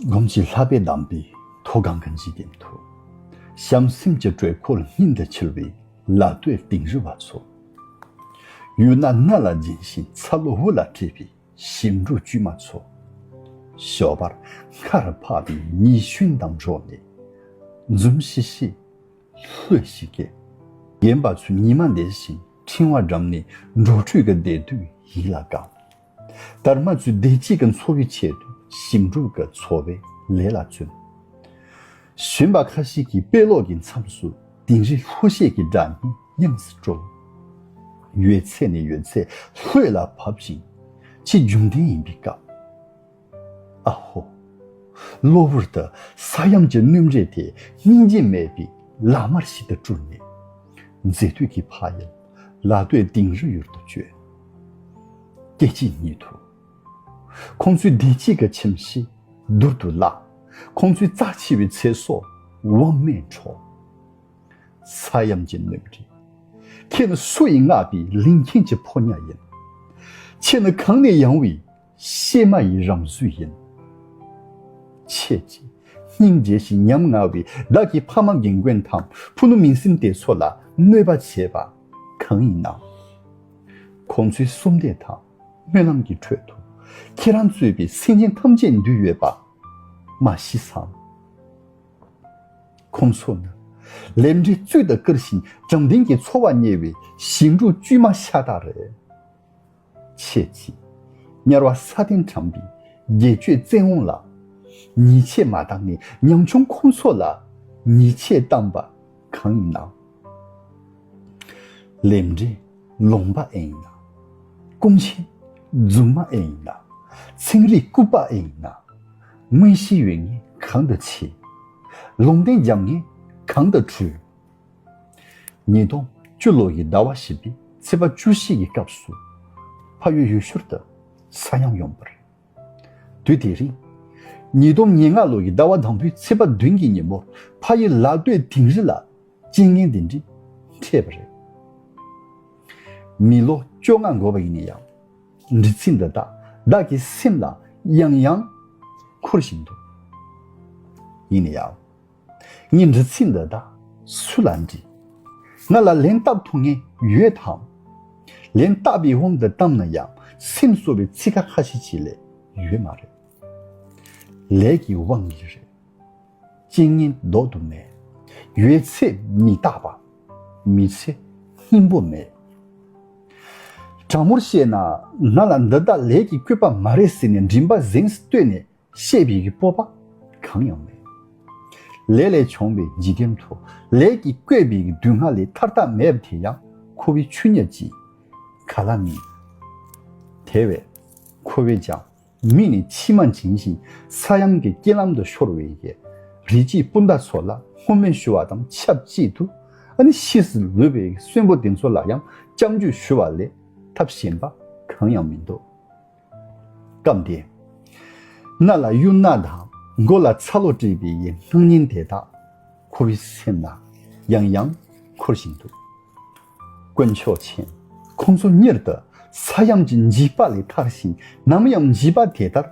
སྒོམ་ཞིག་ལྷག་པའི་གདམས་པའི་མཐོ་སྒང་གི་འཇིག་རྟེན་དུ། བྱམས་སེམས་ཀྱི་དྲོད་ཁོལ་སྙིང་དུ་འཁྱིལ་བའི་ལ་སྟོད་དིང་རི་བ་ཚོ། ཡུལ་ན་སྣ་ལ་སྦྱིན་ཞིང་ཚ་ལོ་འུ་ལ་བྲེས་པའི་ཞིང་འབྲོག་དཀྱུས་མ་ཚོ། ཞོགས་པར་མཁར་འཕགས་པའི་ཉི་གཞོན་དང་འགྲོགས་ནས། འཛུམ་ཤིག་ཤིག་ལྷོད་ཤིག་གེ། རྒན་པ་ཚོས་ཉི་མ་འདེད་བཞིན་ཕྲེང་བ་བསྒྲིགས་ནས་འགྲོ་དྲུག་གི་བདེ་སྡུག་ཡིད་ལ་གང་། དར་མ་ཚོས་བདེ་སྐྱིད་ཀྱི་འཚོ་བའི་ཆེད་དུ་ཞིང་སྒྲུབ་ཀྱི་འཚོ་བའི་ལས་ལ་བརྩོན། གཞོན་པ་ཁ་ཤས་ཀྱིས་དཔེ་ཀློག་གི་མཚམས་སུ་དིང་རི་ལྷོ་གཞས་ཀྱི་སྒྲ་སྙན་དབྱངས་སུ་དཀྲོལ། ཡོད་ཚད་ནས་ཡོད་ཚད་ལྷོད་ལ་བབས་ཤིང་། ཕྱི་རྒྱུན་ལྡན་ཡིན་པའི་སྐབས། ཨ་ཧོ། གློ་བུར་དུ་ས་ཡོམ་གྱི་སྣུམ་རས་དེ་སྙིང་རྗེ་མེད་པའི་ལག་དམར་ཞིག་ཏུ་སྤྲུལ་ནས། མཛེས་སྡུག་གི་ཕ་ཡུལ་ལ་སྟོད་དིང་རི་ཡུལ་དུ་བསྐྱོད། སྐད་ཅིག་ཉིད་དུ། ཁོང་ཚོའི་བདེ་སྐྱིད་ཀྱི་ཁྱིམ་གཞིས་རྡུལ་དུ་བརླག། ཁོང་ཚོའི་རྩ་ཆེ་བའི་ཚེ་སྲོག་དབང་མེད་འཕྲོག། ས་ཡོམ་གྱི་སྣུམ་རིས། ཁྱེད་ནི་སུ་ཡིས་མངགས་པའི་ལིང་ཁེན་གྱི་ཕོ་ཉ་ཡིན། ཁྱེད་ནི་གང་ནས་ཡོང་བའི་གཤེད་མ་ཡི་རང་གཟུགས་ཡིན། ཁྱེད་ཀྱིས་སྙིང་རྗེ་ཞིང་ཉམ་ང་བའི་བདག་གི་ཕ་མ་རྒན་རྒོན་དང་ཕུ་ནུ་མིང་སྲིང་དེ་ཚོ་ལ་གནོད་པ་བྱས་པ་གང་ཡིན་ནམ། ཁོང་ཚོའི་གསོལ་འདེབས་དང་སྨོན་ལམ་གྱི་ཁྲོད་དུ་ཁྱེད་རང་གཙོས་པའི་སེམས་ཅན་ཐམས་ཅད་འདུས་ཡོད་པ་མ་ཤེས་སམ། ཁོང་ཚོ་ནི་ལས་འབྲས་རྩལ་དུ་བཀུར་ཞིང་དྲང་བདེན་གྱི་འཚོ་བ་གཉེར་བའི་ཞིང་འབྲོག་དཀྱུས་མ་ཤ་སྟག་རེད། ཁྱེད་ཀྱིས་དམྱལ་བ་ས་སྟེང་དྲངས་པའི་རྒྱལ་གཅེས་བཙན་དབང་ལ་ཉེས་ཆད་མ་བཏང་ནས་ཉམ་ཆུང་ཁོང་ཚོ་ལ་ཉེས་ཆད་བཏང་པ་གང་ཡིན་ནམ། ལས་འབྲས་ལུང་པ་ཨེ་ཡིན་ན། ཀུན་མཁྱེན་རྫུན་མ་ཨེ་ཡིན་ན། ཚན་རིག་ལྐུགས་པ་ཨེ་ཡིན་ན། མངོན་ཤེས་ཡོད་མཁན་གང་དུ་ཆེ། ལུང་བསྟན་རྒྱབ་མཁན་གང་དུ་བྲོས། ཉིས་སྟོང་བཅུ་ལོ་ཡི་ཟླ་བ་བཞི་པའི་ཚེས་པ་བཅུ་བཞི་ཡི་སྐབས་སུ་ཕ་ཡུལ་ཡུལ་ཤུལ་དུ་ས་ཡོམ་ཡོང་བ་རེད། དུས་དེ་རིང་། ཉིས་སྟོང་ཉེར་ལྔ་ལོ་ཡི་ཟླ་བ་དང་པོའི་ཚེས་པ་བདུན་གྱི་ཉིན་མོར་ཕ་ཡུལ་ལ་སྟོད་དིང་རི་ལ་རྐྱེན་ངན་འདི་འདྲ་འཕྲད་པ་རེད། མི་ལོ་བཅོ་ལྔ་འགོར་བ་ཡིན་ན་ཡང་། འདྲི་ཚིག་འདི་དག་བདག་གི་སེམས་ལ་ཡང་ཡང་འཁོར་བཞིན་འདུག་ཡིན་ན་ཡང་། ངས་འདྲི་ཚིག་འདི་དག་སུ་ལ་འདྲི། ང་ལ་ལན་བཏབ་ཐུབ་མཁན་ཡོད་དམ། ལན་བཏབ་པའི་དབང་དུ་བཏང་ན་ཡང་སེམས་གསོ་བའི་ཚིག་ཁ་ཁ་ཤས་ཅིག་ལས་ཡོད་མ་རེད། ལས་ཀྱི་དབང་གིས་རེད། རྐྱེན་ངན་ལྡོག་ཏུ་མེད། ཡོད་ཚད་མི་རྟག་པ། མི་ཚེ་སྙིང་པོ་མེད། དྲང་མོར་བཤད་ན་ང་ལ་འདི་དག་ལས་ཀྱི་བཀོད་པ་མ་རེད་ཟེར་ནས་མགྲིན་པ་གཟེངས་སུ་བཏོད་ནས་བཤད་པའི་གི་སྤོབས་པ་གང་ཡང་མེད། ལས་ལས་བྱུང་བའི་འཇིག་རྟེན་དུ་ལས་ཀྱིས་བསྐོས་པའི་གི་སྡུག་བསྔལ་ལས་ཐར་ཐབས་མེད་པ་དེ་ཡང་ཁོ་བོའི་ཆོས་ཉིད་ཀྱིས་ག་ལ་མིན། དེ་བས་ཁོ་བོས་ཀྱང་མིག་ནས་མཆི་མ་འབྱིན་བཞིན་ས་ཡོམ་གྱི་རྐྱེན་ལམ་དུ་ཤོར་བའི་གི་རི་སྐྱེས་སྤུན་ཟླ་ཚོ་ལ་བསྔོ་སྨོན་ཞུ་བ་དང་ཆབས་ཅིག་ཏུ་ཨ་ནི་ཤི་སུ་ལུས་པའི་གསོན་པོ་དེ་ཚོ་ལ་ཡང་སྐྱབས་འཇུག་ཞུ་བ་ལས་ཐབས་གཞན་པ་གང་ཡང་མི་འདུག་སྐབས་འདིར། སྣ་ལ་གཡུ་སྣ་དང་མགོ་ལ་ཚ་ལོ་སྤྲས་པའི་སྣང་བརྙན་དེ་དག་ཁོ་བོའི་སེམས་ལ་ཡང་ཡང་འཁོར་བཞིན་འདུག་དཀོན་མཆོག་མཁྱེན། ཁོང་ཚོ་མྱུར་དུ་ས་ཡོམ་གྱི་འཇིགས་པ་ལས་ཐར་ཞིང་ནམ་ཡང་འཇིགས་པ་དེ་ལྟར་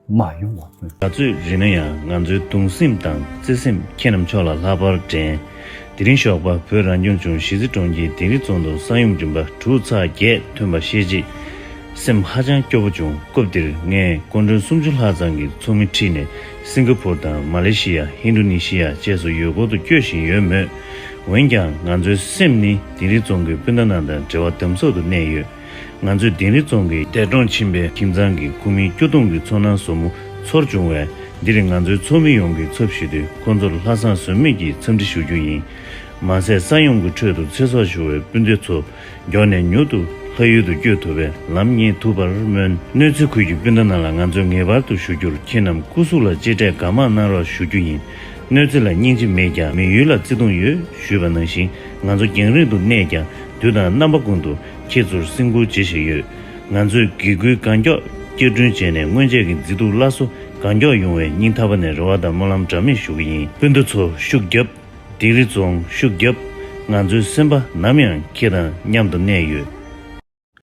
མ་ཡོང་བ་སྨོན། ག་ཚོད་རིང་ན་ཡང་ང་ཚོའི་གདུང་སེམས་དང་བརྩེ་སེམས་ཁྱེད་རྣམས་མཆོག་ལ་ལྷག་པར་དྲན། དེ་རིང་ཞོགས་པ་བོད་རང་སྐྱོང་ལྗོངས་གཞིས་རྩེ་གྲོང་ཁྱེར་དིང་རི་རྫོང་དུ་ས་ཡོམ་རིམ་པ་དྲུག་ཚེག་བརྒྱད་ཐོན་པ་ཤེས་རྗེས། སེམས་ཧ་ཅང་སྐྱོ་པོ་བྱུང་། སྐབས་དེར་ངས་སྐུ་མགྲོན་སུམ་ཅུ་ལྷག་ཙམ་གྱི་ཚོགས་མི་ཁྲིད་ནས་སིང་ག་ཕོར་དང་མ་ལེ་ཤི་ཡ། ཧིན་ཌོ་ནེ་ཤི་ཡ་བཅས་སུ་ཡུལ་སྐོར་དུ་བསྐྱོད་བཞིན་ཡོད་མོད། འོན་ཀྱང་ང་ཚོའི་སེམས་ནི་དིང་རི་རྫོང་གི་སྤུན་ཟླ་རྣམས་དང་འབྲེལ་བ་དམ་ཟབ་ཏུ་གནས་ཡོད། ང་ཚོས་དིང་རི་རྫོང་གི་འདས་གྲོངས་ཕྱིན་པའི་ཁྱིམ་ཚང་གི་ཁོ་མོའི་སྐྱོ་གདུང་གི་ཚོར་སྣང་ཟབ་མོ་ཚོར་བྱུང་བས། འདིར་ང་ཚོའི་ཚོགས་མི་ཡོངས་ཀྱི་ཚབ་ཞུས་ཏེ་ཁོང་ཚོར་ལྷག་བསམ་ཟོལ་མེད་ཀྱིས་འཚམས་འདྲི་ཞུ་རྒྱུ་ཡིན། མ་ཟད་ས་ཡོམ་གྱི་ཁྲོད་དུ་ཚེ་སྲོག་ཤོར་བའི་སྤུན་ཟླ་ཚོ་མགྱོགས་ནས་མྱུར་དུ་ལྷ་ཡུལ་དུ་བསྐྱོད་ཐུབ་པའི་ལམ་རྙེད་ཐུབ་པར་སྨོན། གནོད་འཚེ་ཁུལ་གྱི་སྤུན་ཟླ་རྣམས་ལ་ང་ཚོས་ངེས་པར་དུ་ཞུ་རྒྱུར། ཁྱེད་རྣམས་སྐུ་གཟུགས་ལ་གཅེས་སྤྲས་གང་མང་གནང་རོགས་ཞུ་རྒྱུ་ཡིན། གནོད་འཚེ་ལ་སྙིང་རྗེ་མེད་ཀྱང་མི་ཡུལ་ལ་བརྩེ་དུང་ཡོད་ཞུས་པ་ནང་བཞིན། ང་ཚོ་རྒྱང་རིང་དུ་གནས་ཀྱང་དུས་དང་རྣམ་པ་ཀུན་ཏུ་ཁྱེད་ཚོར་སེམས་ཁུར་བྱེད་བཞིན་ཡོད། ང་ཚོས་གི་གུའི་གང་མགྱོགས་བསྐྱར་སྐྲུན་བྱས་ནས་སྔོན་ཆད་ཀྱི་མཛེས་སྡུག་སླར་གསོ་གང་མགྱོགས་ཡོང་བའི་སྙིང་ཐག་པ་ནས་རེ་བ་དང་སྨོན་ལམ་འདྲ་མེད་ཞུ་གི་ཡིན། སྤུན་ཟླ་ཚོ་ཤུགས་རྒྱབ། དིང་རི་རྫོང་ཤུགས་རྒྱབ། ང་ཚོའི་སེམས་པ་ནམ་ཡང་ཁྱེད་དང་མཉམ་དུ་གནས་ཡོད།